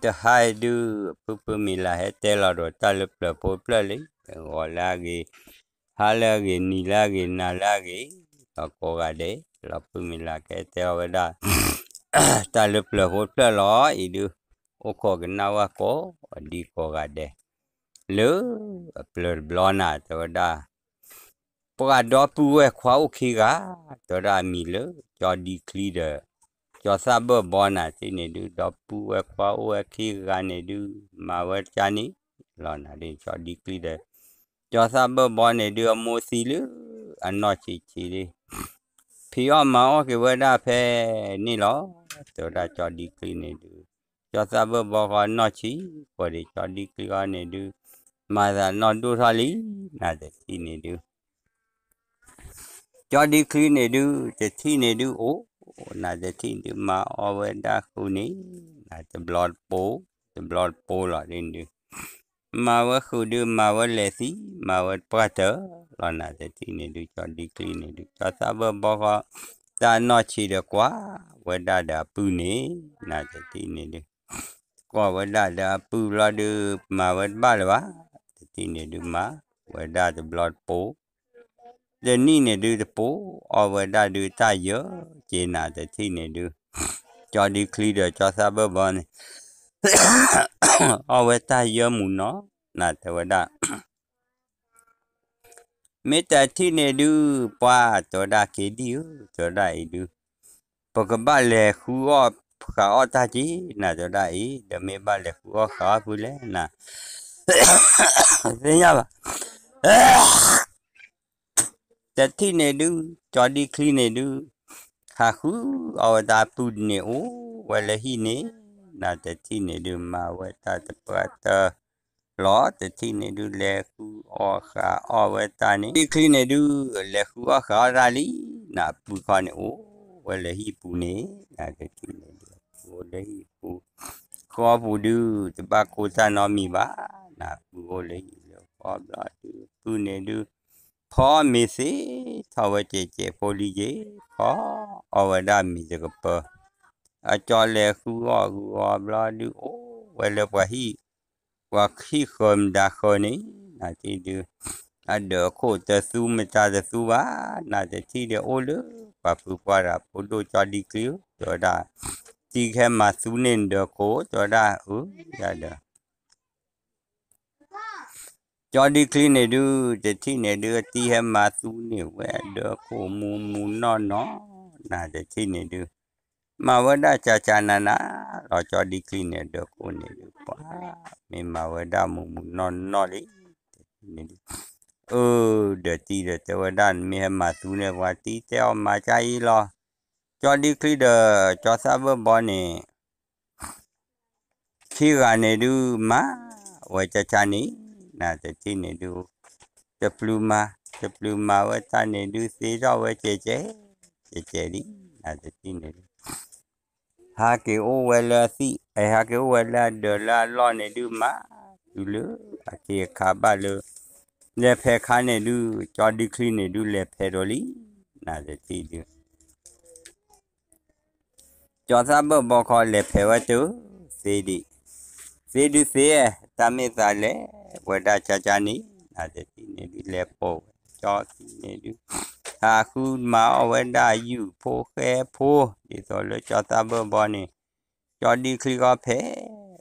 တဟါအံၤဒုး ဖုဖုမံၤလၢ်ဟဲတဲလီၤဒီးတၢ်လၢပျၢၤဖိတဖျၢၣ်လံ, ဂီၤလၢအဂ့ၤ, ဟါလၢအဂ့ၤ, နံၤလၢအဂ့ၤ, နၤလၢအဂ့ၤ, ဒီးကိးဂၤဒဲး, လီၤဖုမံၤလၢ်ကဲတဲအီၤဝဲဒၣ် တၢ်လၢပျၢၤဖိတဖျၢၣ်လီၤအံၤဒုး, အိၣ်ခိးကနၣ်ဝဲကိးဒံကိးဂၤဒဲး, လၢအပျၢၤတဘျီနၤ တဲဝဲဒၣ် ပှၤဒီပုၢ်ဝဲၢ်ခွါအိၣ်ခံဂၤ, တဲဝဲဒၣ်အမံၤလၢ ကၠီဒံချံဒီး ကၠီသၣ်ဘၢၣ်ဘီနၤတထံၣ်န့ၣ်ဒုး, ဒီပုၢ်ဝဲၢ်ခွါအိၣ်ဝဲခံဂၤန့ၣ်ဒုး, မၤဝဲကၢန့ၣ်လီၤနၤဒ် ကၠီဒံချံဒီး ကၠီသၣ်ဘၢၣ်ဘီန့ၣ်ဒုး အမိၢ်သံလၢအနီၢ်ဆံးဆံးလံ ဖံးအီၣ်မၤအီၣ်က့ၤဝဲဒၣ်ဖဲန့ၣ်လီၤ, တဲဝဲဒၣ်ကၠီဒံချံန့ၣ်ဒုး, ကၠီသၣ်ဘၢၣ်ဘီဃီနီၢ်ဆံး, ဃိဒီးကၠီဒံချံဃီန့ၣ်ဒုး, မၤသးနီၢ်ဒိၣ်ထီၣ်လံ, နၤတထံၣ်န့ၣ်ဒုး ကၠီဒံချံန့ၣ်ဒုး, တထံၣ်န့ၣ်ဒုးအိၣ်, နၤတထံၣ်ဒုးမၤအီၣ်ဝဲဒၣ်ဃုာ်န့ၣ်, နၤတဘျီတပိၤ, တဘျီတပိၤလီၤဒ်န့ၣ်ဒုး, မၤဝဲဃုာ်ဒုး မၤဝဲလဲၤသံ, မၤဝဲတပှၢ်တၢၢ်လီၤ နၤတထံၣ်န့ၣ်ဒုး ကၠီဒံချံန့ၣ်ဒုး ကၠီသၣ်ဘၢၣ်ဘီဃီ, တၢ်နီၢ်ဆံးဒီးကွၢ်ဝဲဒၣ်ဒီးအပုၢ်န့ၣ်, နၤတထံၣ်န့ၣ်ဒုး ကွၢ်ဝဲဒၣ်ဒီးအပုၢ်ဘျီဒုး မၤဝဲတဘၣ်လၢၤဘၣ်, တထံၣ်န့ၣ်ဒုး မၤဝဲဒၣ်တဘျီတပိၤ, တနံၣ်န့ၣ်ဒုးတပိၤ, အီၣ်ဝဲဒၣ်ဒုးတၢ်ယၢက့ၤ နၤတထံၣ်န့ၣ်ဒုး, ကၠီဒံချံဒီးကၠီသၣ်ဘၢၣ်ဘီန့ၣ် အီၣ်ဝဲတၢ်ယၢမုၢ်နီၤ, နၤတဲဝဲဒၣ် မ့ၢ်တထံၣ်န့ၣ်ဒုး ပှၤတဲဝဲဒၣ်က့ၤဒံဧၢ, တဲဝဲဒၣ်အံၤဒုး, ပကဘၣ်လဲၤဃုအီၣ်ဃးအီၣ်တၢ်က့ၤ, နၤတဲဝဲဒၣ်အံၤ, ဒီးမ့ၢ်ဘၣ်လဲၤဃုအီၣ်ဃးအီၣ်ဖုလဲၣ် နၤ သ့ၣ်ညါဘၣ်, တထံၣ်န့ၣ်ဒုး, ကၠီဒံချံန့ၣ်ဒုး, ဟးဃုအီၣ်ဝဲတၢ်ပုၢ်န့ၣ်အိၣ်ဝဲလၢဟံၣ်န့ၣ်, နၤတထံၣ်န့ၣ်ဒုး မၤဝဲတၢ်တပှၢ်တၢၢ်လီၤ, တထံၣ်န့ၣ်ဒုး လဲၤဃုအီၣ်ဃးအီၣ်ဝဲတၢ်န့ၣ်, ဒံချံန့ၣ်ဒုး, လဲၤဃုအီၣ်ဃးအီၣ်တၢ်လံ, နပုၢ်ဃီန့ၣ်အိၣ်ဝဲလၢဟံၣ်ပူၤန့ၣ်, နၤတထံၣ်န့ၣ်ဒုး, အိၣ်လၢဟံၣ်ပူၤ, ဃီပူၤဒုး, တဘၣ်ကိၢ်တၢ်နီတမံၤဘၣ်, နပုၢ်အိၣ်လၢဟံၣ်လၢဃီဘျီဒုး, ပုၢ်န့ၣ်ဒုး ဖီမ့ၤသ့ထီၣ်ဝဲကဲးကဲးဖိလံက့ၤ, ဖီအီၣ်ဝဲဒၣ်မ့ၤတကပၢၤ, အကၠီလဲၤဃုအီၣ်ဃုအီဘျီဒုး အိၣ်ဝဲလၢပှၤဟံၣ်, ပှၤဟံၣ်ဃၢၤမတၤဃၢၤန့ၣ်, နၤတထံၣ်ဒုး, အဒၢးခိၣ်တသူမတၤတသူဘၣ်, နၤတထံၣ်ဒီးအိၣ်လၢပှၤဖုပှၢ်တၢ်ဖိဒိၣ်ကၠီဒံချံဧၢ, တဲဝဲဒၣ်, တံၤကဟဲမၤသူန့ၢ်နဒၢးခိၣ်, တဲဝဲဒၣ်, အၢ, ယၤဒီး ကၠီဒံချံန့ၣ်ဒုး, တထံၣ်န့ၣ်ဒုး အတံၤဟဲမၤသူန့ၢ်ဝဲအဒၢးခိၣ်မူမူနီၢ်နီၢ်, နၤတထံၣ်န့ၣ်ဒုး, မၤဝဲဒၣ်ကၠးကၠးနးနးလီၤ, ကၠီဒံချံန့ၣ် အဒၢးခိၣ်န့ၣ်ဒုး, ပှၤမ့ၢ်မၤဝဲဒၣ်မူမူနီၢ်နီၢ်လံ, တထံၣ်န့ၣ်ဒုး, အၢ, ဒီးတံၤဒီးတဲဝဲဒၣ် နမ့ၢ်ဟဲမၤသူန့ၢ်ပှၤ တံၤတဲအီၤမၤကၢ်အံၤလီၤ, ကၠီဒံချံဒီး ကၠီသၣ်ဘၢၣ်ဘီန့ၣ် ခံဂၤန့ၣ်ဒုး မၤဝဲကၠၢ်ကၠၢ်န့ၣ်, နၤတထံၣ်န့ၣ်ဒုး, တပျုၤမၤ, တပျုၤမၤဝဲတၢ်န့ၣ်ဒုး သ့ထီၣ်ဝဲကဲးကဲး, ကဲးကဲးလံ, နၤတထံၣ်န့ၣ်ဒုး, ဟးက့ၤအိၣ်ဝဲလၢအသံၣ်, ဟးက့ၤအိၣ်ဝဲလၢအဒၢးလၢအလီၢ်န့ၣ်ဒုး မၤတုၤလၢအခ့အခါဘၣ်လၢ လဲၤဖဲးခါန့ၣ်ဒုး, ကၠီဒံချံန့ၣ်ဒုး လဲၤဖဲးဒီးလံ, နၤတထံၣ်ဒုး ကၠီသၣ်ဘၢၣ်ဘီခီလဲၤဖဲးဝဲတုၤ, သ့ဒံး, သ့ဒုးသ့, တၢ်မ့ၢ်သးလဲၤဝဲဒၣ်ကၠၢ်ကၠၢ်န့ၣ်, နၤတထံၣ်န့ၣ်ဒုး လဲၤပိာ်ဝဲကၠီခံန့ၣ်ဒုး, ဟးဃုမၤအီၣ်ဝဲဒၣ်ယုၢ်ဖိဃဲဖိ, ဒ်သိးလၢကၠီသၣ်ဘၢၣ်ဘီန့ၣ်, ကၠီဒံချံခီဖဲး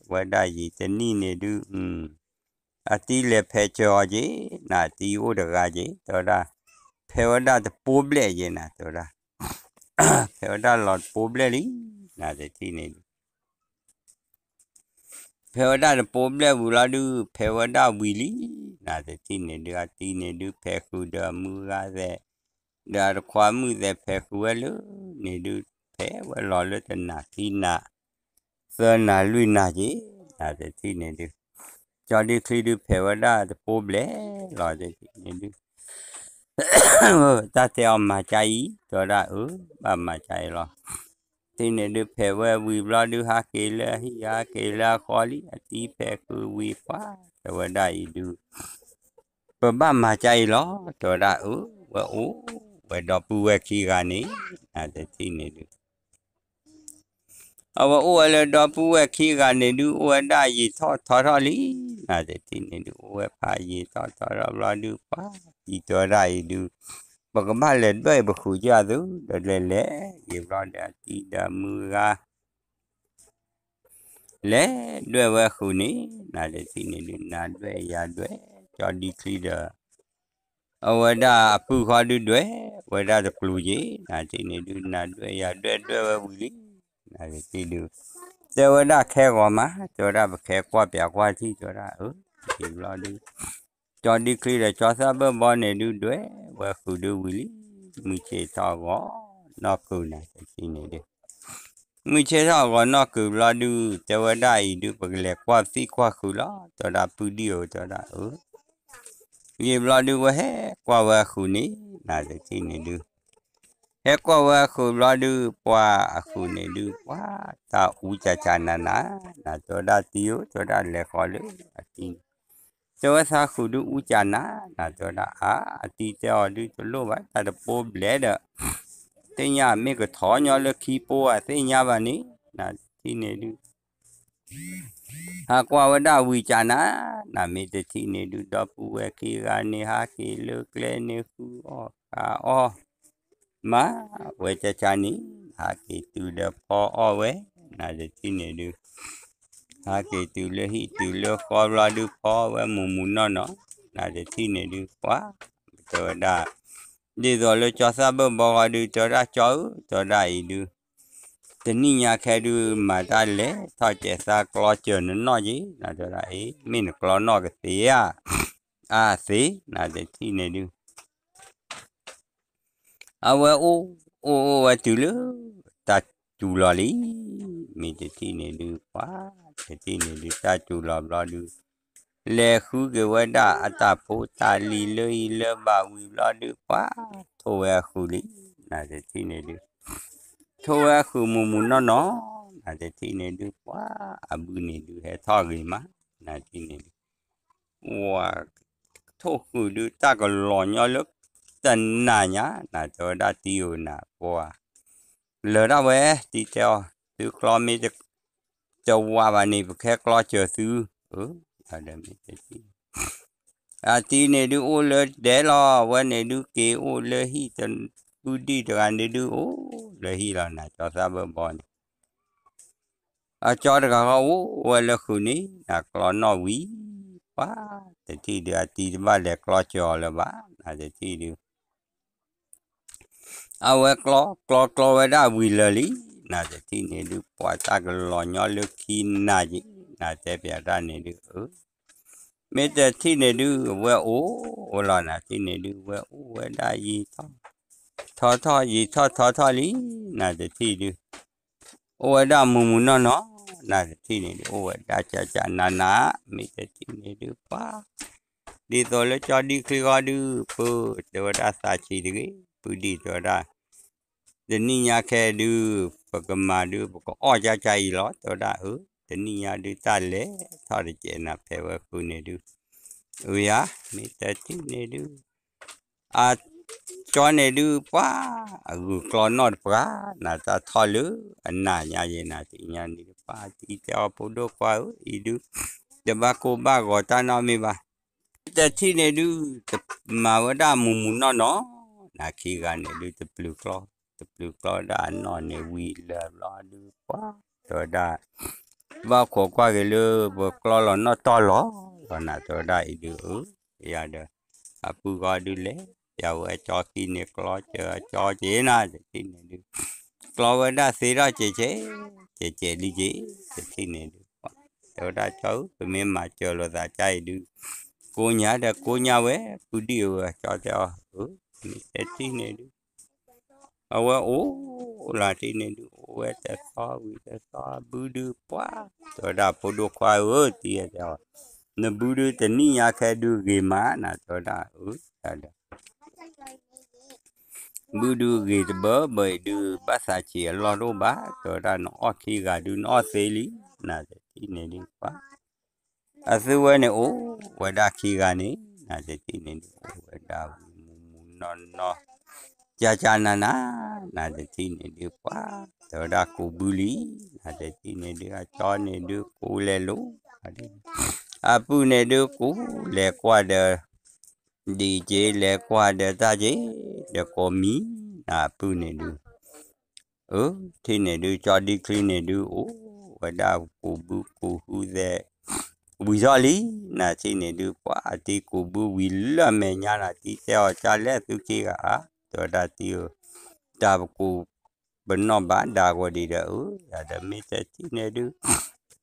ဝဲဒၣ်ယံာ်တနံၣ်န့ၣ်ဒုး, အတံၤလဲၤဖဲးစၢၤအီၤက့ၤ, နၤတံၤအိၣ်တဂၤက့ၤ, တဲဝဲဒၣ်, ဖဲးဝဲဒၣ်တပိဘျဲၣ်က့ၤနၤ တဲဝဲဒၣ် ဖဲးဝဲဒၣ်လီၤတပိဘျဲၣ်လံ, နၤတထံၣ်န့ၣ်ဒုး, ဖဲးဝဲဒၣ်တပိဘျဲၣ်ဝံၤလီၤဒုး ဖဲးဝဲဒၣ်ဝံၤလံ, နၤတထံၣ်န့ၣ်ဒုး အတံၤန့ၣ်ဒုး ဖဲးဃုာ်ဒီးအမုၢ်ဂၤသဲး, ဒီးအတခွါမုၣ်သဲး ဖဲးဃုာ်ဝဲလၢန့ၣ်ဒုး, ဖဲးဝဲလီၤလၢတနၤခံနၤ, သၢနၤလွံၢ်နၤက့ၤ, နၤတထံၣ်န့ၣ်ဒုး, ကၠီဒံချံဒုး ဖဲးဝဲဒၣ်တပိဘျဲၣ်လီၤတထံၣ်န့ၣ်ဒုး တၢ်တဲအီၤမၤကၢ်အံၤ, တဲဝဲဒၣ်အၢ, ဘၣ်မၤကၢ်အံၤလီၤ, တထံၣ်န့ၣ်ဒုး ဖဲးဝဲဝံၤဘျီဒုး ဟးက့ၤလၢအဟံၣ် ဟးက့ၤလၢအဃီလံ, အတံၤဖဲးဃုာ်ဝံၤပှၤ, တဲဝဲဒၣ်အံၤဒုး, ပဘၣ်မၤကၢ်အံၤလီၤ, တဲဝဲဒၣ်အၢ, ဝဲအိၣ်ဝဲဒီပုၢ်ဝဲၢ်ခံဂၤန့ၣ်, နၤတထံၣ်န့ၣ်ဒုး ကၠီ အဝဲအိၣ်ဝဲလၢဒီပုၢ်ဝဲၢ်ခံဂၤန့ၣ်ဒုး အိၣ်ဝဲဒၣ်ယံာ်ထီၣ်ထီထီၣ်လံ, နတထံၣ်န့ၣ်ဒုး အိၣ်ဝဲဖးယံာ်ထီၣ်ထီထီၣ်ဘျီဒုး ပှၤ ယတဲဝဲဒၣ်အံၤဒုး ပကဘၣ်လဲၤဒွဲၣ်ပဃုာ်ကၢ်သု ဒီးလဲၤလဲၤယံာ်ဘျီဒီး အတံၤဒီးမုၢ်ဂၤ လဲၤဒွဲၣ်ဝဲဃုာ်န့ၣ် နတထံၣ်န့ၣ်ဒုး နၤဒွဲၣ်ယၤဒွဲၣ် ကၠီဒံချံဒီး အဝဲဒၣ်အပုၢ်ဃီဒုးဒွဲၣ်ဝဲဒၣ်တကျိၤက့ၤ နတထံၣ်န့ၣ်ဒုး နၤဒွဲၣ်ယၤဒွဲၣ်ဒွဲၣ်ဝဲဝံၤလံ, နတထံၣ်ဒုး တဲဝဲဒၣ်ခဲဂီၤမး တဲဝဲဒၣ်ပခဲကွၢ်ပၠးကွၢ်ထံၣ် တဲဝဲဒၣ်အၢ ယံာ်ဘျီဒုး ကၠီဒံချံဒီးကၠီသၣ်ဘၢၣ်ဘီန့ၣ်ဒုး ဒွဲၣ်ဝဲဃုာ်ဒုးဝံၤလံ, မုၢ်ဆ့ၣ်ထီၣ်ဂီၤနီၢ်ကုာ် နတထံၣ်န့ၣ်ဒုး မုၢ်ဆ့ၣ်ထီၣ်ဂီၤနီၢ်ကုာ်ဘျီဒုး တဲဝဲဒၣ်အံၤဒုး ပကလဲၤကွၢ်သံကွၢ်ဃုာ်လီၤ, တဲဝဲဒၣ်ပုၢ်ဒံၣ်ဧၢ တဲဝဲဒၣ်အၢ ယံာ်ဘျီဒုး ဝဲဟဲကွၢ်ဝဲအဃုာ်န့ၣ် နတထံၣ်န့ၣ်ဒုး ဟဲကွၢ်ဝဲအဃုာ်ဘျီဒုး ပှၤအဃုာ်န့ၣ်ဒုး ပှၤတၢ်အူကၠးကၠးနးနး, နတဲဝဲဒၣ်တံၤဧၢ တဲဝဲဒၣ်လဲၤဃီၤလၢအတံၤန့ၣ် တဲဝဲသးဃုာ်ဒုးအူကၠးနး, နတဲဝဲဒၣ်အါ အတံၤတဲအီၤဒုးတလိၣ်ဘၣ် တၢ်တပိဘျဲၣ်ဒီး သ့ၣ်ညါမ့ၢ်ကထီၣ်ညီလၢခံပိဧါ သ့ၣ်ညါဘၣ်န့ၣ် နတထံၣ်န့ၣ်ဒုး ဟးကွၢ်ဝဲဒၣ်ဝံၤကၠးနး, နမ့ၢ်တထံၣ်န့ၣ်ဒုး ဒီပုၢ်ဝဲၢ်ခံဂၤန့ၣ် ဟးက့ၤလၢကျဲန့ၣ် ဃုအီၣ်ဃုအီၣ် မၤဝဲကၠးကၠးန့ၣ် ဟးက့ၤတုၤဒီးဖီအီၣ်ဝဲ, နတထံၣ်န့ၣ်ဒုး ဟးက့ၤတုၤလၢဟံၣ်တုၤလၢဃီဘျီဒုး ဖီအီၣ်ဝဲမုၢ်မုၢ်နီၢ်နီၢ်, နတထံၣ်န့ၣ်ဒုး ပှၤ တဲဝဲဒၣ် ဒ်သိးလၢကၠီသၣ်ဘၢၣ်ဘီဃီဒုး တဲဝဲဒၣ်ကၠီဧၢ တဲဝဲဒၣ်အံၤဒုး တနံၣ်ညါခဲဒုး မၤတၢ်လဲၤထီၣ်ကဲးသးကျီစၢၤနနီၢ်က့ၤ နတဲဝဲဒၣ်အ့ မ့ၢ်နကျီနီၢ်ကသ့ဧါ, အသ့ နတထံၣ်န့ၣ်ဒုး အဝဲအိၣ် အိၣ်အိၣ်ဝဲတုၤလၢ တၢ်စူၤလီၤလံ, မ့ၢ်တထံၣ်န့ၣ်ဒုး ပှၤ တထံၣ်န့ၣ်ဒုး တၢ်စူၤလီၤဘျီဒုး လဲၤဃုက့ၤဝဲဒၣ်အတၢ်ဖိတၢ်လံၤလၢအံၤလၢဘၣ်ဝံၤဘျီဒုး ပှၤ ထိၣ်ဝဲအဃုာ်လံ, နတထံၣ်န့ၣ်ဒုး ထိၣ်ဝဲအဃုာ်မုၢ်မုၢ်နီၢ်နီၢ်, နတထံၣ်န့ၣ်ဒုး ပှၤ အဘုန့ၣ်ဒုး ဟဲထီၣ်ဂ့ၤမး, နတထံၣ်န့ၣ်ဒုး ဝၤ ထိၣ်ဃုာ်ဒုး တၢ်ကလီၤညီလၢ တနၤညါ နတဲဝဲဒၣ်တံၤဧၢ နပှၤ လၢာ်ဒၣ်ဝဲ တံၤတဲအီၤ သုကျီမ့ၢ်တဝးဘၣ်န့ၣ် ပကဟဲကျီစၢၤသု, အဒီးမ့ၢ်တထံၣ် အတံၤန့ၣ်ဒုးအိၣ်လၢဒဲးလီၤ, အဝဲန့ၣ်ဒုးက့ၤအိၣ်လၢဟံၣ်, ပုၢ်ဒံၣ်တဂၤန့ၣ်ဒုးအိၣ်လၢဟံၣ်လီၤ, နကၠီသၣ်ဘၢၣ်ဘီန့ၣ် အကၠီတဂၤဃီအိၣ်ဝဲလၢဃုာ်န့ၣ် နကျီနီၣ်ဝံၤ ပှၤ တထံၣ်ဒုး အတံၤတဘၣ်လဲၤကျီစၢၤအီၤလၢၤဘၣ်, နတထံၣ်ဒုး အဝဲကျီ ကျီကျီဝဲဒၣ်ဝံၤလၢာ်လံ, နတထံၣ်န့ၣ်ဒုး ပှၤတၢ်ကလီၤညီလၢခံနၤက့ၤ, နတဲပျးတၢ်န့ၣ်ဒုး အၢ မ့ၢ်တထံၣ်န့ၣ်ဒုး အဝဲအိၣ်လီၤ, နတထံၣ်န့ၣ်ဒုး ဝဲအိၣ်ဝဲဒၣ်ယံာ်ထီၣ် ထီထီၣ် ယံာ်ထီၣ်ထီထီၣ်လံ, နတထံၣ်ဒုး အိၣ်ဝဲဒၣ်မုၢ်မုၢ်နီၢ်နီၢ်, နတထံၣ်န့ၣ်ဒုး အိၣ်ဝဲဒၣ်ကၠးကၠးနးနး, မ့ၢ်တထံၣ်န့ၣ်ဒုး ပှၤ ဒ်သိးလၢကၠီဒံချံဃီဒုး ပတဲဝဲဒၣ်သးဆံးတဂ့ၤ, ပုၢ်ဒံၣ်တဲဝဲဒၣ် တနံၣ်ညါခဲဒုး ပကမၤဒုး ပကအီၣ်ကၠးကၠးအံၤလီၤ, တဲဝဲဒၣ်အၢ, တနံၣ်ညါဒုး တၢ်လဲၤထီၣ်တစဲးနၤဖဲဝဲဃုာ်န့ၣ်ဒုး, အၢယၤ မ့ၢ်တထံၣ်န့ၣ်ဒုး အကၠီန့ၣ်ဒုး ပှၤ အဂုာ်ကျီနီၣ်တပှၤ, နတၢ်ထီၣ်လၢအနးညါယဲၢ်နၤ တနံၣ်ညါန့ၣ်ဒုး ပှၤတံၤတဲအီၤ ဖိဒိၣ်ခွါဧၢ အံၤဒုး တဘၣ်ကိၢ်ဘၣ်ဂီၤတၢ်နီတမံၤဘၣ်, တထံၣ်န့ၣ်ဒုး တမၤဝဲဒၣ်မုၢ်မုၢ်နီၢ်နီၢ်, နခံဂၤန့ၣ်ဒုး တပျုၤကျီ တပျုၤကျီဒၣ်အနီၢ်န့ၣ်ဝံၤလၢာ်ဘျီဒုး ပှၤ တဲဝဲဒၣ် ဘၣ်ခိးကွၢ်က့ၤလၢ ပကျီလီၤနီၣ်တီၢ်လီၤ, လီၤနၤတဲဝဲဒၣ်အံၤဒုး အၢ ယၤဒီး အပုၢ်ဂီၢ်ဒုးလဲၤ ယဝဲကၠီခံန့ၣ် ကျီစၢၤအကၠီက့ၤနၤ တထံၣ်န့ၣ်ဒုး ကျီဝဲဒၣ်သ့ထီၣ်ကဲးကဲး ကဲးကဲးလံက့ၤ တထံၣ်န့ၣ်ဒုး တဲဝဲဒၣ်ကၠီဧၢ ပမ့ၢ်မၤစၢၤလိာ်သးကါအံၤဒုး ကိးညါဒီးကိးညါဝဲ ပုၢ်ဒံၣ်ဧၢ ကၠီတဲအီၤ အၢ မ့ၢ်တထံၣ်န့ၣ်ဒုး အဝဲအိၣ်လီၤတံၢ်န့ၣ်ဒုး အိၣ်ဝဲတသီဝံၤတသီ ဘုဒုးပှၤ တဲဝဲဒၣ် ဖိဒိၣ်ခွါဧၢ တံၤတဲအီၤ နဘုဒုးတနံၣ်ညါခဲဒုးဂ့ၤမး နတဲဝဲဒၣ် အၢ ဒီး ဘုဒုးဂ့ၤတဘၢဘၢအံၤဒုး ဘၣ်သးဆံးအလီၢ်တအိၣ်ဘၣ် တဲဝဲဒၣ် နအီၣ်ခံဂၤဒုး နအီၣ်သ့လံ နတထံၣ်န့ၣ်ဒုးပှၤ အသုဝဲန့ၣ်အိၣ်ဝဲဒၣ်ခံဂၤန့ၣ် နတထံၣ်န့ၣ်ဒုး အိၣ်ဝဲဒၣ်ဝံၤမုၢ်မုၢ်နီၢ်နီၢ် ကၠးကၠးနးနး နတထံၣ်န့ၣ်ဒုးပှၤ တဲဝဲဒၣ်ကိးဘုလံ, နတထံၣ်န့ၣ်ဒုး အကၠီန့ၣ်ဒုးကိးလဲၤလိၤ, အပုၢ်န့ၣ်ဒုးကိးလဲၤကွၢ်ဒီး ဒံၣ်က့ လဲၤကွၢ်ဒီးတၢ်က့ ဒီးကိးမံၤ, နအပုၢ်န့ၣ်ဒုး အၢ ထံၣ်န့ၣ်ဒုး ကၠီဒံချံန့ၣ်ဒုး အိၣ်ဝဲဒၣ်ကိးဘုကိးဟုသဲး ဝံၤထီၣ်လံ, နထံၣ်န့ၣ်ဒုး ပှၤတံၤကိးဘုဝံၤလၢအမဲာ်ညါ နတံၤတဲအီၤ ကၢ်လဲၣ်သုခံဂၤဧါ, တဲဝဲဒၣ်တံၤဧၢ, တၢ်ပကိး ပနီၣ်ဘၣ်ဒၣ်ဂီၤဒံးဒီး အၢ ယၤဒီးမ့ၢ်တထံၣ်န့ၣ်ဒုး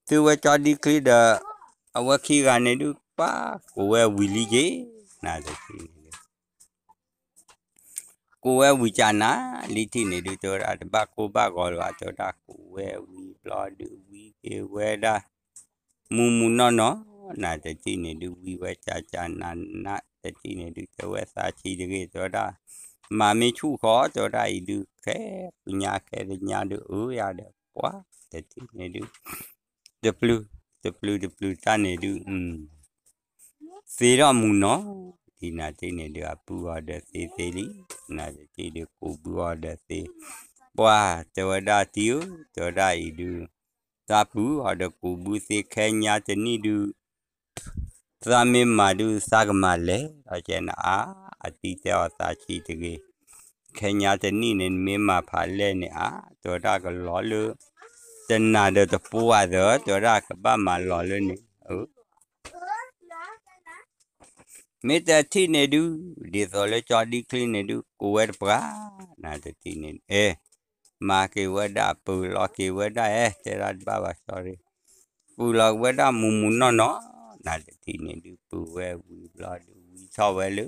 သုဝဲကၠီဒံချံဒီး အဝဲခံဂၤန့ၣ်ဒုး ပှၤကိးဝဲဝံၤလံက့ၤ, နတထံၣ်န့ၣ်ဒုး ကိးဝဲဝံၤကၢ်နၤလံထံၣ်န့ၣ်ဒုး တဲဝဲဒၣ်တဘၣ်ကိၢ်ဘၣ်ဂီၤလၢၤဘၣ် တဲဝဲဒၣ်ကိးဝဲဝံၤဘျီဒုး ဝံၤက့ၤဝဲဒၣ် မူမူနီၢ်နီၢ်, နတထံၣ်န့ၣ်ဒုး ဝံၤဝဲကၢ်ကၢ်နၤနး တထံၣ်န့ၣ်ဒုး တဲဝဲသးဆံးတဂ့ၤ တဲဝဲဒၣ် မၤမ့ၢ်ဆူၣ်ဃီ တဲဝဲဒၣ်အံၤဒုး ခဲပညါခဲတညါဒုး အၢယၤဒီး ပှၤတထံၣ်န့ၣ်ဒုး တပျုၤ တပျုၤတပျုၤတၢ်န့ၣ်ဒုး သ့ထီၣ်မူနီၢ်, ဒ်နၤတထံၣ်န့ၣ်ဒုး အပုၢ်အီၤဒီးသ့သ့လံ, နတထံၣ်ဒုးကိးဘုအီၤဒီးသ့, ပှၤတဲဝဲဒၣ်တံၤဧၢ တဲဝဲဒၣ်အံၤဒုး သးပုၢ်အီၤဒီးကိးဘုသ့ခဲညါတနံၣ်ဒုး သးမ့ၢ်မၤဒုး သးကမၤလဲၣ် ဒီးကဲနအါ, အတံၤတဲအီၤသးဆံးတဂ့ၤ, ခဲညါတနံၣ်န့ၣ် နမ့ၢ်မၤဖးလဲၣ်န့ၣ်အါ, တဲဝဲဒၣ်ကလီၤလၢ တနၤဒီးတပှၢ်သၢ, တဲဝဲဒၣ်ကဘၣ်မၤလီၤလၢန့ၣ် အၢ မ့ၢ်တထံၣ်န့ၣ်ဒုး ဒ်သိးလၢကၠီဒံချံန့ၣ်ဒုး ကိးဝဲတပှၢ်, နတထံၣ်န့ၣ် အဲ မၤက့ၤဝဲဒၣ် ပုၢ်လီၤက့ၤဝဲဒၣ် အဲ တဲဒၣ်တဘၣ်ဘၣ် sorry, ပုၢ်လီၤက့ၤဝဲဒၣ်မူမူနီၢ်နီၢ်, နတထံၣ်န့ၣ်ဒုး ပုၢ်ဝဲဝံၤဘျီဒုး ဝံၤထီၣ်ဝဲလၢ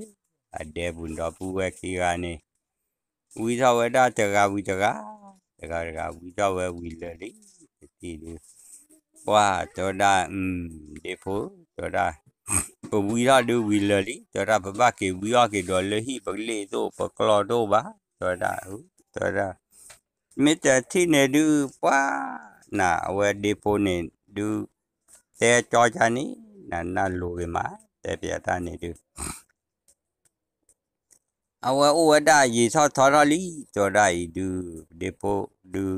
အဒဲပူၤဒီပုၢ်ဝဲၢ်ခံဂၤန့ၣ် ဝံၤထီၣ်ဝဲဒၣ်တဂၤဝံၤတဂၤ, တဂၤတဂၤဝံၤထီၣ်ဝဲဝံၤလၢာ်လံ, တထံၣ်ဒုး ပှၤတဲဝဲဒၣ် ဒ့ဖိ တဲဝဲဒၣ် ပဝံထီၣ်ဒုးဝံၤလၢာ်လံ, တဲဝဲဒၣ် ပဘၣ်က့ၤဝံအီၣ်က့ၤဒီးလၢဟံၣ် ပကလ့ၣ်တအိၣ် ပကျီၢ်တအိၣ်ဘၣ်, တဲဝဲဒၣ်, တဲဝဲဒၣ် မ့ၢ်တထံၣ်န့ၣ်ဒုး ပှၤ နၤ အဝဲဒ့ဖိန့ၣ်ဒုး တဲကၠီကၢ်န့ၣ် နၤနၢ်လိၤဂ့ၤမး တဲပျးတၢ်န့ၣ်ဒုး အဝဲအိၣ်ဝဲဒၣ်ယံာ်ထီၣ်ထီထီၣ်လံ, တဲဝဲဒၣ်အံၤဒုး ဒ့ဖိဒုး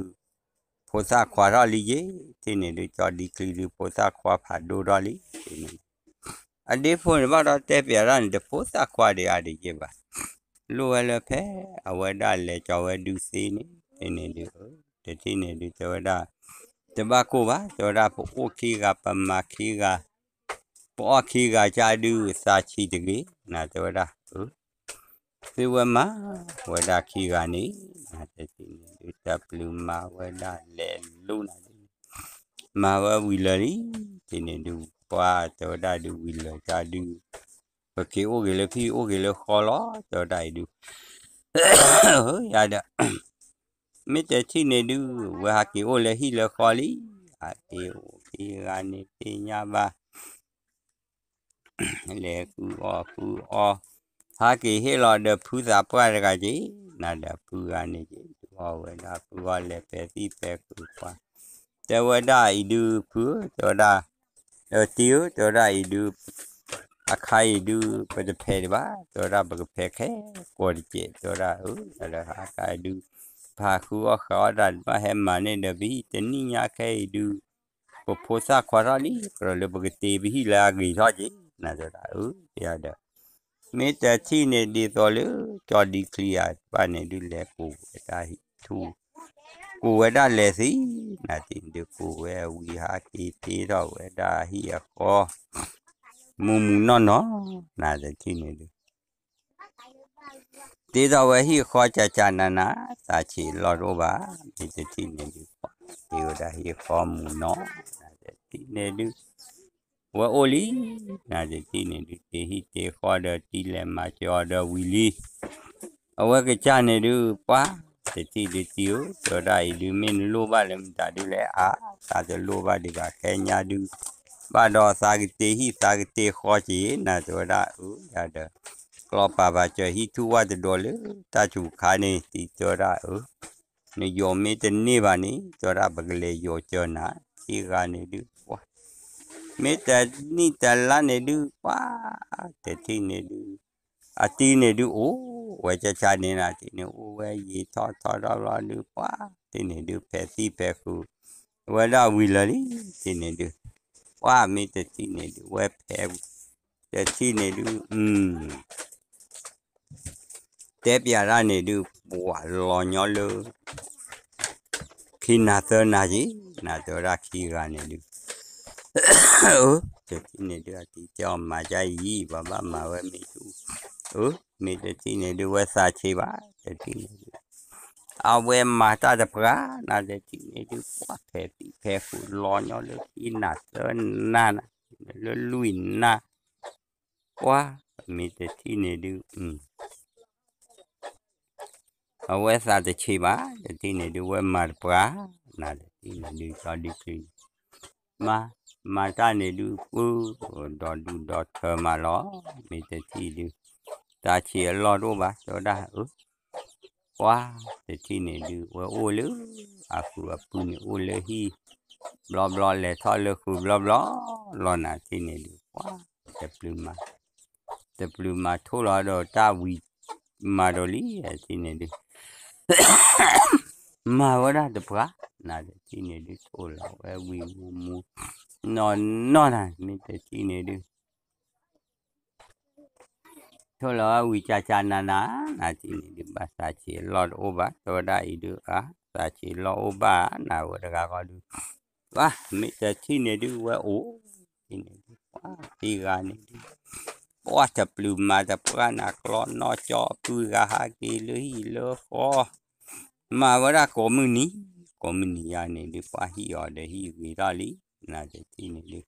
ဖိသၣ်ခွါထီၣ်လံယ့ၢ်, တထံၣ်န့ၣ်ဒုး ကၠီဒံချံဒုး ဖိသၣ်ခွါဖးဒိၣ်ထီၣ်လံ, တထံၣ်န့ၣ် အဒ့ဖိန့ၣ်ဘၣ်ဒီးတဲပျးတၢ်န့ၣ် တဖိသၣ်ခွါဒံးအါဒံးယ့ၢ်ဘၣ်, လိၣ်ဝဲလၢဖဲ အဝဲဒၣ်လဲၤကၠီဝဲဒုးသ့န့ၣ်, တထံၣ်န့ၣ်ဒုး တထံၣ်န့ၣ်ဒုး တဲဝဲဒၣ် တဘၣ်ကိၢ်ဘၣ်, တဲဝဲဒၣ် ပအိၣ်ခံဂၤ ပမၤခံဂၤ ပအီၣ်ခံဂၤကၢ်ဒုး သးဆံးတဂ့ၤ, နၤ တဲဝဲဒၣ် သုဝဲမၤဝဲဒၣ်ခံဂၤန့ၣ်, နၤ တထံၣ်န့ၣ်ဒုး တပျုၤမၤဝဲဒၣ်လဲၤလူနၤဒုး မၤဝဲဝံၤလၢာ်လံ, တထံၣ်န့ၣ်ဒုး ပှၤတဲဝဲဒၣ်ဒုးဝံၤလၢာ်ကၢ်ဒုး ပက့ၤအိၣ်က့ၤလၢဖံအိၣ်က့ၤလၢဃီလီၤ, တဲဝဲဒၣ်အံၤဒုး ယၤဒီး မ့ၢ်တထံၣ်န့ၣ်ဒုး ဝဲဟးက့ၤအိၣ်လၢဟံၣ်လၢဃီလံ, ဟးက့ၤအိၣ်ခံဂၤန့ၣ်သ့ၣ်ညါဘၣ် လဲၤဃုအီၣ်ဃုအီ, ဟးက့ၤဟ့ၣ်လီၤဒီးဖုသးပှၢ်တဂၤက့ၤ, နၤဒီးဖုဂၤန့ၣ်က့ၤ ဒုးအီၣ်ဝဲဒၣ်ဖုဂၤလဲၤပဲာ်သံၣ်ပဲာ်ကွံာ်ပှၤ, တဲဝဲဒၣ်အံၤဒုးဖုဧၢ, တဲဝဲဒၣ် တံၤဧၢ, တဲဝဲဒၣ်အံၤဒုး အခါအံၤဒုး ပတဖဲးဒံးဘၣ်, တဲဝဲဒၣ်ပကဖဲးခဲကိးတကဲး, တဲဝဲဒၣ်အၢ ဒီးအခါအံၤဒုး ပဟးဃုအီၣ်ဃုအီတၢ်တဘၣ်ဟဲမၤန့ၢ်ဒီးပဟံၣ်တနံၣ်ညါခဲအံၤဒုး ပဖိသၣ်ခွါထီၣ်လံ, ကြၢးလၢပကတ့ပဟံၣ်လၢအဂ့ၤထီၣ်က့ၤ, နၤတဲဒၣ်အၢ ယၤဒီး မ့ၢ်တထံၣ်န့ၣ်ဒ်သိးလၢ ကၠီဒံချံအဘၣ်န့ၣ်ဒုးလဲၤကိးဝဲဒၣ်ဟံၣ်ထူၣ်, ကိးဝဲဒၣ်လဲၤသံ, နၤတထံၣ်န့ၣ်ဒုးကိးဝဲဝံၤဟးက့ၤတ့ထီၣ်ဝဲဒၣ်ဟံၣ်အဃီ, မူမူနီၢ်နီၢ်, နၤတထံၣ်န့ၣ်ဒုး တ့ထီၣ်ဝဲဟံၣ်အဃီကၢ်ကၢ်နးနး, သးဆံးလီၢ်တအိၣ်ဘၣ်, မ့ၢ်တထံၣ်န့ၣ်ဒုး တ့ဝဲဒၣ်ဟံၣ်အဃီမူနီၢ်, နၤတထံၣ်န့ၣ်ဒုး ဝဲအိၣ်လံ, နၤတထံၣ်န့ၣ်ဒုး တ့ဟံၣ်တ့ဃီဒီးတံၤလဲၤမၤစၢၤအီၤဒီးဝံၤလံ, အဝဲကစၢ်န့ၣ်ဒုး ပှၤတထံၣ်ဒုးတံၤဧၢ, တဲဝဲဒၣ်အံၤဒုး မ့ၢ်နလိၣ်ဘၣ်လၢမတၤဒုးလဲၣ်, အါ သးတလိၣ်ဘၣ်ဒံးဘၣ်ခဲညါဒုး, ဘၣ်ဒီးသးကတ့ဟံၣ်သးကတ့ဃီက့ၤ, နၤတဲဝဲဒၣ်အၢ ယၤဒီး ကျီၢ်ပာ်ဘၣ်စၢၤဟံၣ်ထူၣ်ဝၣ်တဒိးလၢ တၢ်စူၤခါန့ၣ် တံၤတဲဝဲဒၣ်အၢ နယိၤမ့ၢ်တန့ၢ်ဘၣ်န့ၣ် တဲဝဲဒၣ်ပကလဲၤယိၤစၢၤနၤ, ခံဂၤန့ၣ်ဒုး ပှၤ မ့ၢ်တနံၣ်တလါန့ၣ်ဒုး ပှၤ တထံၣ်န့ၣ်ဒုး အတံၤန့ၣ်ဒုးအိၣ်ဝဲကၢ်ကၢ်န့ၣ် နၤတထံၣ်န့ၣ် အိၣ်ဝဲယံာ်ထီၣ်ထီထီၣ်ဘျီဒုး ပှၤ တထံၣ်န့ၣ်ဒုး ဖဲးသံၣ်ဖဲးဃုာ် ဝဲဒၣ်ဝံၤလၢာ်လံ တထံၣ်န့ၣ်ဒုး, ပှၢ်မ့ၢ်တထံၣ်န့ၣ်ဒုး ဝဲဖဲး တထံၣ်န့ၣ်ဒုး တဲပၠးတၢ်န့ၣ်ဒုး ပှၤလီၤညီလၢ ခံနၤသၢနၤက့ၤ နၤတဲဝဲဒၣ်ခံဂၤန့ၣ်ဒုး, တထံၣ်န့ၣ်ဒုး အတံၤတဲအီၤမၤဒ်အံၤ ပှၤဘၣ်မၤဝဲမ့ၢ်ဆူၣ်, မ့ၢ်တထံၣ်န့ၣ်ဒုး ဝဲသးဆံးဘၣ် တထံၣ်န့ၣ်ဒုး, အဝဲမၤတၢ်တပှၢ် နၤတထံၣ်န့ၣ်ဒုး ပှၢ်ဖဲးသံၣ်ဖဲးဃုာ်လီၤညီလၢခံနၤသၢနၤနၤ လၢလွံၢ်နၤ ပှၢ် မ့ၢ်တထံၣ်န့ၣ်ဒုး အဝဲသးတဆံးဘၣ် တထံၣ်န့ၣ်ဒုး ဝဲမၤတပှၢ် နၤတထံၣ်န့ၣ်ဒုး ကၠီဒုးချုးန့ၣ် မၤ မၤတၢ်န့ၣ်ဒုး ပှၢ် ဒီဒူၣ်ဒီထၢမးလီၤ မ့ၢ်တထံၣ်ဒုး သးဆံးအလီၢ်တအိၣ်ဘၣ် တဲဝဲဒၣ် ပှၢ် တထံၣ်န့ၣ်ဒုး ဝဲအိၣ်လၢ အဃုာ်အပုၢ်န့ၣ်အိၣ်လၢဟံၣ် ဘျီဘျီ လဲၤထီၣ်လၢဃုာ်ဘျီဘျီ လီၤနၤတထံၣ်န့ၣ်ဒုး ပှၢ် တပျုၤမၤ တပျုၤမၤထိၣ်လီၤဒီးတၢ်ဝံၤ မၤဒီးလံ တထံၣ်န့ၣ်ဒုး မၤဝဲဒၣ်တပှၢ် နၤတထံၣ်န့ၣ်ဒုး ထိၣ်လီၤဝဲဝံၤမူမူ နီၢ်နီၢ်နၤ မ့ၢ်တထံၣ်န့ၣ်ဒုး ထိၣ်လီၤဝဲဝံၤကၠၢ်ကၠၢ်နၤနၤ နၤတထံၣ်န့ၣ်ဒုး ဘၣ်သးဆံးအလီၢ်တအိၣ်ဘၣ် တဲဝဲဒၣ်အံၤဒုး အါ သးဆံးလီၢ်အိၣ်ဘၣ် နၤဝဲတဂၤဃီဒုး ပှၢ် မ့ၢ်တထံၣ်န့ၣ်ဒုး ဝဲအိၣ် တထံၣ်န့ၣ်ဒုး ပှၢ် ခံဂၤန့ၣ်ဒုး ပှၢ်တပျုၤမၤတပှၢ်နၤ ကျီနီၢ်ကၠီအပုၢ်ဂၤဟးက့ၤလၢဟံၣ်လၢဃီ မၤဝဲဒၣ်ကိးမုၢ်နံၤ ကိးမုၢ်နံၤယါန့ၣ်ဒုး ပှၢ်ဟံၣ်အီၤဒီးဟံၣ်ဂ့ၤထီၣ်လံ နၤတထံၣ်န့ၣ်ဒုး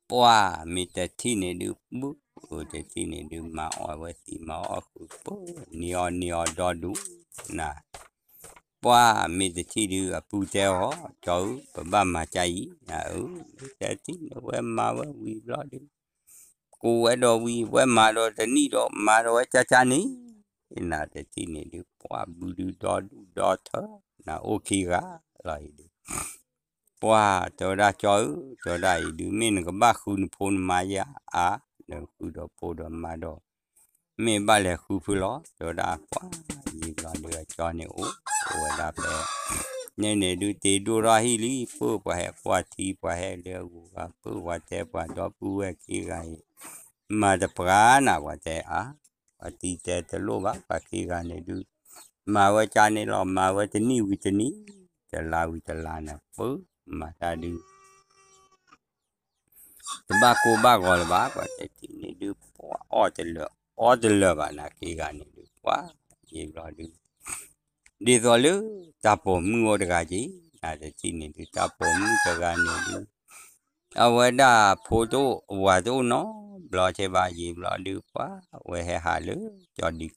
ပှၢ်မ့ၢ်တထံၣ်န့ၣ်ဒုး ပုၢ်တထံၣ်န့ၣ်ဒုး မၤအီၣ်ဝဲသံးမၤအီၣ်ဃုာ် ပၢ် န့ၢ်အီၣ်န့ၢ်အီၣ်ဒီဒူၣ်နၤ ပှၢ်မ့ၢ်တထံၣ်ဒုး အပုၢ်တဲအီၤ ကၠီဧၢ ပဘၣ်မၤကါအံၤ နၤဧၢ မ့ၢ်တထံၣ်န့ၣ် ဝဲမၤဝဲဝံၤဘျီဒုး ကိးဝဲဒီးဝံၤ ဝဲမၤဒီးတနံၣ်ဒီး မၤဒီးဝဲကၠၢ်ကၠၢ်န့ၣ် နၤတထံၣ်န့ၣ်ဒုး ပှၢ်ဘုဒုးဒီဒူၣ်ဒီထၢ နၤအိၣ်ခံဂၤလီၤအံၤဒုး ပှၢ်တဲဝဲဒၣ်ကၠီဧၢ တဲဝဲဒၣ်အံၤဒုး မ့ၢ်နကဘၣ်ဃုနဖိနမါယါအါ နဃုဒီးဖိဒီးမါဒီး မ့ၢ်ဘၣ်လဲၤဃုဖုလီၤ တဲဝဲဒၣ်ပှၢ် ယံာ်ဘျီဒုးအကၠီန့ၣ်အိၣ် အိၣ်ဝဲဒၣ်ဖဲ န့ၣ်န့ၣ်ဒုး တ့ဒိၣ်ထီၣ်ဟံၣ်လံ ပၢ်ပှၤဟဲကွၢ်ထံ ပှၤဟဲလၢအဂုၤအဂၤ ပၢ်ပှၤတဲပှၤဒီပုၢ်ဝဲၢ်ခံဂၤအံၤ မၤတပှၢ်နၤ ပှၤတဲအါ ပှၤတံၤတဲတလိၣ်ဘၣ် ပှၤခံဂၤန့ၣ်ဒုး မၤဝဲကါန့ၣ်လီၤ မၤဝဲတနံၣ်ဝံၤတနံၣ် တလါဝံၤတလါန့ၣ် ပၢ်မၤတၢ်ဒုး တဘၣ်ကိၢ်ဘၣ်ဂီၤလၢၤဘၣ် ပှၤတထံၣ်န့ၣ်ဒုး ပှၢ်အီၣ်တလၢာ် အီတလၢာ်ဘၣ် နၤခံဂၤန့ၣ်ဒုး ပှၢ်ယံာ်ဘျီဒုး ဒ်သိးလၢ တၢ်ပိာ်မုၣ်အိၣ်တဂၤက့ၤ နၤတထံၣ်န့ၣ်ဒုး တၢ်ပိာ်မုၣ်တဂၤန့ၣ်ဒုး အဝဲဒၣ်ဖိတအိၣ်ဝၤတအိၣ်နီတဘျီကဲဘၣ် ယံာ်ဘျီဒုး ပှၢ်ဝဲဟဲဟးလၢ ကၠီဒုး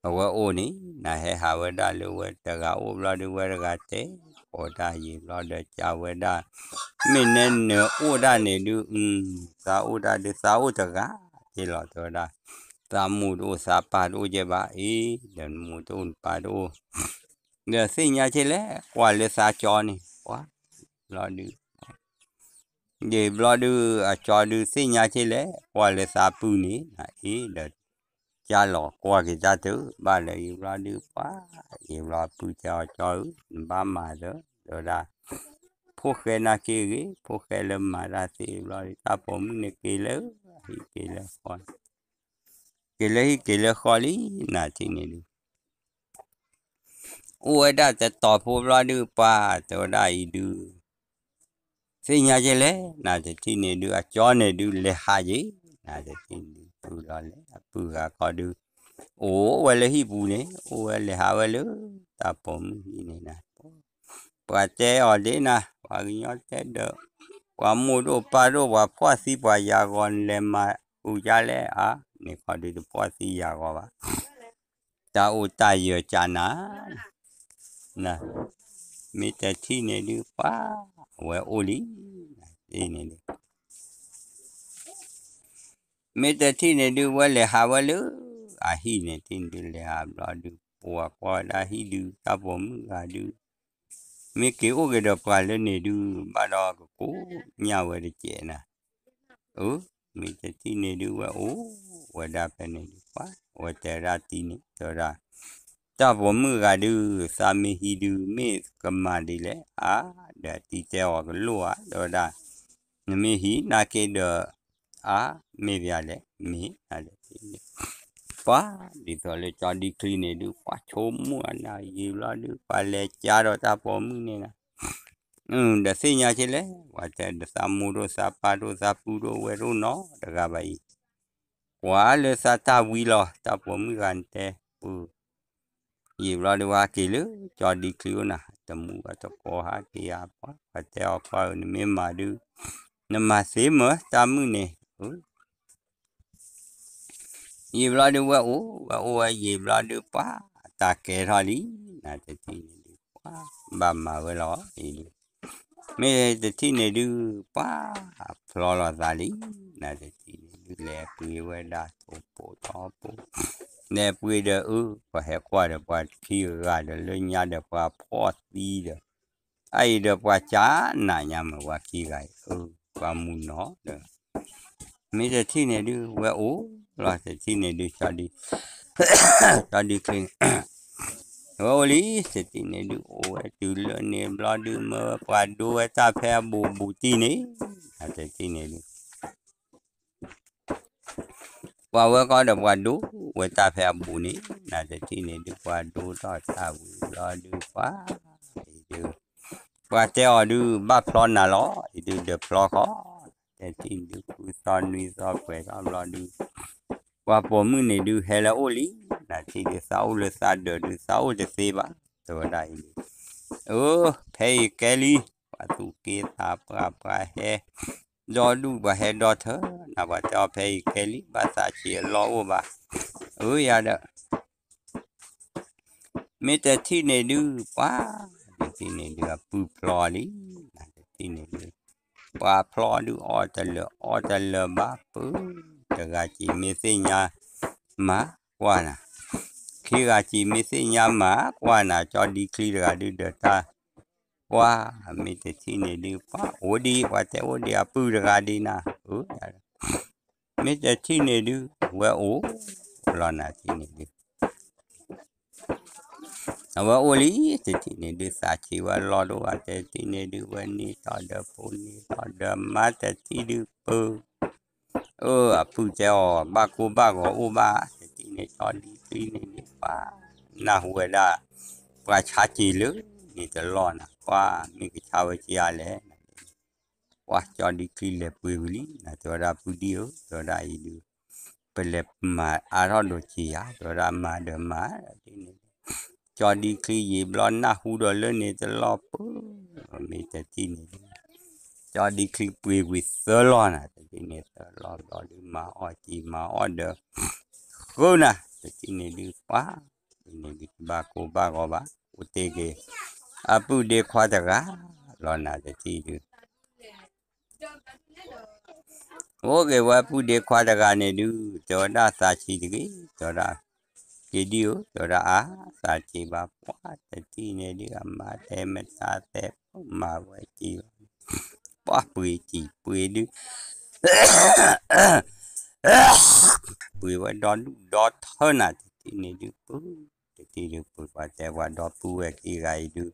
အဝဲအိၣ်န့ၣ် နၤဟဲဟးဝဲဒၣ်လၢဝဲတဂၤအိၣ်ဘျီဒုး ဝဲတဂၤတဲ အိၣ်တၢ်ယံာ်ဘျီဒီးကၢ်ဝဲဒၣ် မ့ၢ်နဲနၢၤအိၣ်ဒၣ်န့ၣ်ဒုး သးအိၣ်တၢ်ဒုး သးအိၣ်တဂၤက့ၤလီၤ တဲဝဲဒၣ် သးမိၢ်တအိၣ်သးပၢ်တအိၣ်ကဲဘၣ် အ့ ဒီးနမိၢ်တအိၣ်နပၢ်တအိၣ် ဒီးသ့ၣ်ညါက့ၤလဲၣ် ကွၢ်လၢသးကၠီန့ၣ် ပှၢ်ဘျီဒုး ယံာ်ဘျီဒုး အကၠီဒုးသ့ၣ်ညါက့ၤလဲၣ် ကွၢ်လၢသးပုၢ်န့ၣ် အ့ ဒီး ကၢ်လီၤကွၢ်က့ၤတၢ်တုၤ ဘၣ်လၢယံာ်ဘျီဒုး ပှၢ်ယံာ်ဘျီပုၢ်တဲအီၤကၠီဧၢ နဘၣ်မၤဒီး တဲဝဲဒၣ် ဖိၣ်ဃဲနာ်က့ၤဂ့ၤ ဖိၣ်ဃဲလၢမၤတၢ်သ့ဘျီဒုး တၢ်ပိာ်မုၣ်န့ၣ်က့ၤလၢ ဟံၣ်က့ၤလၢဃီ က့ၤလၢဟံၣ်က့ၤလၢဃီလံ နၤထံၣ်န့ၣ်ဒုး အိၣ်ဝဲဒၣ်တတီၤဖိဘျီဒုး ပှၢ်တဲဝဲဒၣ်အံၤဒုး သ့ၣ်ညါက့ၤလဲၣ် နၤတထံၣ်န့ၣ်ဒုး အကၠီန့ၣ်ဒုး လဲၤဟးက့ၤ နၤတထံၣ်န့ၣ်ဒုး ပုၢ်လီၤလဲၤ အပုၢ်ဂၤခီဒုး အိၣ်ဝဲလၢဟံၣ်ပူၤန့ၣ် အိၣ်ဝဲလဲၤဟးဝဲလၢ တၢ်ပိာ်မုၣ်ဟံၣ်န့ၣ်နၤ ပှၤတဲအီၤဒ်နၤ ပှၤကညီတဲဒီး ပှၤမိၢ်ဒိၣ်ပၢ်ဒိၣ် ပှၤဖှီၣ်သံပှၤယၤဂီၤ နလဲၤမၤဃုာ်ကါလဲၣ် အါ န့ၣ်ခီဒုးတဖှီၣ်သံယၤဂီၤဘၣ် တၢ်အိၣ်တၢ်ယၢၤကၢ်နၤ မ့ၢ်တထံၣ်န့ၣ်ဒုး ပှၤအဝဲအိၣ်လံ န့ၣ်ဒုး မ့ၢ်တထံၣ်န့ၣ်ဒုး ဝဲလဲၤဟးဝဲလၢ အဟံၣ်န့ၣ် ထံၣ်န့ၣ်ဒုး လဲၤဟးဘျီဒုး ပှၤကွၢ်ဝဲဒၣ်ဟံၣ်ဒုး တၢ်ပိာ်မုၣ်ဂၤဒုး မ့ၢ်က့ၤအိၣ်က့ၤဒီးပှၤလၢန့ၣ်ဒုး ဘၣ်ဒီးကကိးညၣ်ဝဲတကဲးနၤ အၢ မ့ၢ်တထံၣ်န့ၣ်ဒုး ဝဲအိၣ်ဝဲဒၣ်ဖဲန့ၣ်ဒုး ပှၤဝဲတဲဒၣ်တံၤန့ၣ် တဲဝဲဒၣ် တၢ်ပိာ်မုၣ်ဂၤဒုး သးမ့ၢ်ဟံးဒုး မ့ၢ်ကမၤဒ်လဲၣ် အါ, ဒီးအတံၤတဲအီၤကလိၣ်ဧါ တဲဝဲဒၣ်, နမ့ၢ်ဟံးနာ်က့ဒီး အါ, မ့ၢ်ပယါလဲၣ် မ့ၢ်နတထံၣ်န့ၣ်, ပှၤဒ်သိးလၢကၠီဒံချံန့ၣ်ဒုး ပှၤဆိကမိၣ်အနၢ်ယံာ်ဘျီဒုး ပှၤလဲၤကါဒီးတၢ်ပိာ်မုၣ်န့ၣ်နၤ ဒီးသ့ၣ်ညါက့လဲၣ် ပှၤတဲဒီးသးမိၢ်ဒိၣ်သးပၢ်ဒိၣ်သးပုၢ်ဒိၣ်ဝဲၢ်ဒိၣ်နီတဂၤဘၣ်အံၤ, ကွၢ်လၢသးတၢ်ဝံလီၤ တၢ်ပိာ်မုၣ်ဂၤနတဲ, ယံာ်ဘျီဒုးဝဲဟးက့ၤလၢကၠီဒံချံအိၣ်နၤ တမူဘၣ်တကိးဟးက့ၤယၤပှၤ ပှၤတဲအီၤပှၤဧၢ နမ့ၢ်မၤဒုး နမၤသ့မၢတၢ်မုၣ်န့ၣ် ယံာ်ဘျီဒုးဝဲအိၣ် ဝဲအိၣ်ဝဲယံာ်ဘျီဒုးပှၤ တၢ်ကဲထီၣ်လံ, နတထံၣ်န့ၣ်ဒုးပှၤ ဘၣ်မၤဝဲလီၤအံၤဒုး, မ့ၢ်တထံၣ်န့ၣ်ဒုးပှၤ ဖျီလီၤသးလံ, နတထံၣ်န့ၣ်ဒုး လဲၤပှ့ၤဝဲဒၣ်ထိၣ်ပိာ်ထီပိာ်, လဲၤပှ့ၤဒီးအၢ ပှၤဟဲကွၢ်ဒီးပှၤခံဂၤဒီးလၢညါဒီးပှၤဖှီၣ်သံဒီး အအံၤဒီးပှၤကနးညါမ့ၢ်ပှၤခံဂၤအံၤ အၢ ပှၤမုၢ်နီၤဒီး မ့ၢ်တထံၣ်န့ၣ်ဒုး ဝဲအိၣ်လီၤ တထံၣ်န့ၣ်ဒုး ကၠီဒံချံ ဝဲအိၣ်လံ တထံၣ်န့ၣ်ဒုး အိၣ်ဝဲတုၤလၢန့ၣ်ဘျီဒုး မၢဝဲပှၤဒိဝဲတၢ်ဖဲအဘူးဘူးတံၢ်န့ၣ် တထံၣ်န့ၣ်ဒုး ပှၤဝဲကီဒီးပှၤဒိဝဲတၢ်ဖဲအဘူးန့ၣ် နတထံၣ်န့ၣ်ဒုး ပှၤဒိထီၣ်တၢ်ဝံၤဘျီဒုး ပှၤအံၤဒုး ပှၤတဲအီၤဒုး ဘၣ်ဖျီနၤလီၤ အံၤဒုး ဒီးဖျီဃီ တထံၣ်ဒုးဃုသီနွံသီပှဲၤထီၣ်ဘျီဒုး ပှၤပိာ်မုၣ်န့ၣ်ဒုး ဟဲလၢအအိၣ်လံ နတထံၣ်ဒုး သးအိၣ်လၢသးဒၢးဒုး သးအိၣ်တသ့ဘၣ် တဲဝဲဒၣ်အံၤဒုး အၢ ဖဲအံၤကဲလံ ပှၤသူၣ်က့သးပှၢ် ပှၤဟဲ ဒီဒူၣ် ပှၤဟဲဒီထၢ နပှၤတဲအီၤဖဲအံၤကဲလံ ဘၣ်သးဆံးအလီၢ်အိၣ်ဘၣ် အၢ ယၤဒီး မ့ၢ်တထံၣ်န့ၣ်ဒုး ပှၤ တထံၣ်န့ၣ်ဒုး အပုၢ်ဖျီလံ နတထံၣ်န့ၣ်ဒုး ပှၤဖျီဒုး အီၣ်တလၢာ် အီၣ်တလၢာ်ဘၣ် ပုၢ် တဂၤစံးမ့ၢ်သ့ၣ်ညါ မၤကွၢ်နၤ ခံဂၤစံးမ့ၢ်သ့ၣ်ညါမၤကွၢ်နၤ ကၠီဒံချံတဂၤဒုးဒီးတၢ် ပှၤ မ့ၢ်တထံၣ်န့ၣ်ဒုး ပှၤအိၣ်ဒံး ပှၤတဲအိၣ်ဒံးအပုၢ်တဂၤဒံးနၤ အၢ မ့ၢ်တထံၣ်န့ၣ်ဒုး ဝဲအိၣ်လီၤနၤထံၣ်န့ၣ်ဒုး အဝဲအိၣ်လံ တထံၣ်န့ၣ်ဒုး သးဆံးဝဲလီၢ်ဒိၣ်ဘၣ် တထံၣ်န့ၣ်ဒုး ဝဲန့ၢ်ထီၣ်ဒီးဖိန့ၢ်ထီၣ်ဒီးမါ တထံၣ်ဒုး ပုၢ် အၢ အပုၢ်တဲအီၤ ဘၣ်ကိၢ်ဘၣ်ဂီၤအိၣ်ဘၣ် တထံၣ်န့ၣ် ကၠီဒံချံန့ၣ်ဒုး ပှၤ နၢ်ဟူဝဲဒၣ် ပှၤဆါစ့ၤလၢန့ၣ်တလီၢ်နၤ ပှၤ မ့ၢ်ကဆါဝဲက့ၤအါလဲၣ် ပှၤကၠီဒံချံလဲၤပှ့ၤဝံၤလံ နတဲဝဲဒၣ်ပုၢ်ဒံၣ်ဧၢ တဲဝဲဒၣ်အံၤဒုး ပလဲၤမၤအါထီၣ်ဒိးစ့ၤယၤ တဲဝဲဒၣ်မၤဒီးမၤ တထံၣ်န့ၣ် ကၠီဒံချံယံာ်ဘျီနၢ်ဟူဒီးလၢန့ၣ်တလီၢ်ပုၢ် မ့ၢ်တထံၣ်န့ၣ်ဒုး ကၠီဒံချံပှ့ၤဝံၤသၢလီၢ်နၤ တထံၣ်န့ၣ် သၢလီၢ်ဘျီဒုး မၤအီၣ်စ့ၤမၤအီၣ်ဒီး ဃုနၤ တထံၣ်န့ၣ်ဒုး ပှၤ တထံၣ်န့ၣ်ဒုး တဘၣ်ကိၢ်ဘၣ်ဂီၤဘၣ် အိၣ်တ့ၢ်က့ၤ အပုၢ်ဒ့ခွါတဂၤလီၤနၤ တထံၣ်ဒုး အိၣ်က့ၤဝဲပုၢ်ဒ့ခွါတဂၤန့ၣ်ဒုး တဲဝဲဒၣ်သးဆံးတဂ့ၤ တဲဝဲဒၣ် က့ၤဒံၣ်ဧၢ တဲဝဲဒၣ်အါ သးဆံးဘၣ်ပှၤ တထံၣ်န့ၣ်ဒုး အမါတဲမတၤတဲ မၤဝဲစ့ၤလီၤ ပှၤပှ့ၤစံးပှ့ၤဒုး ပှ့ၤဝဲဒီဒူၣ်ဒီထၢနၤ တထံၣ်န့ၣ်ဒုး ပုၢ် တထံၣ်ဒုး ပုၢ်ပှၤတဲပှၤဒီပုၢ်ဝဲၢ်ခံဂၤအံၤဒုး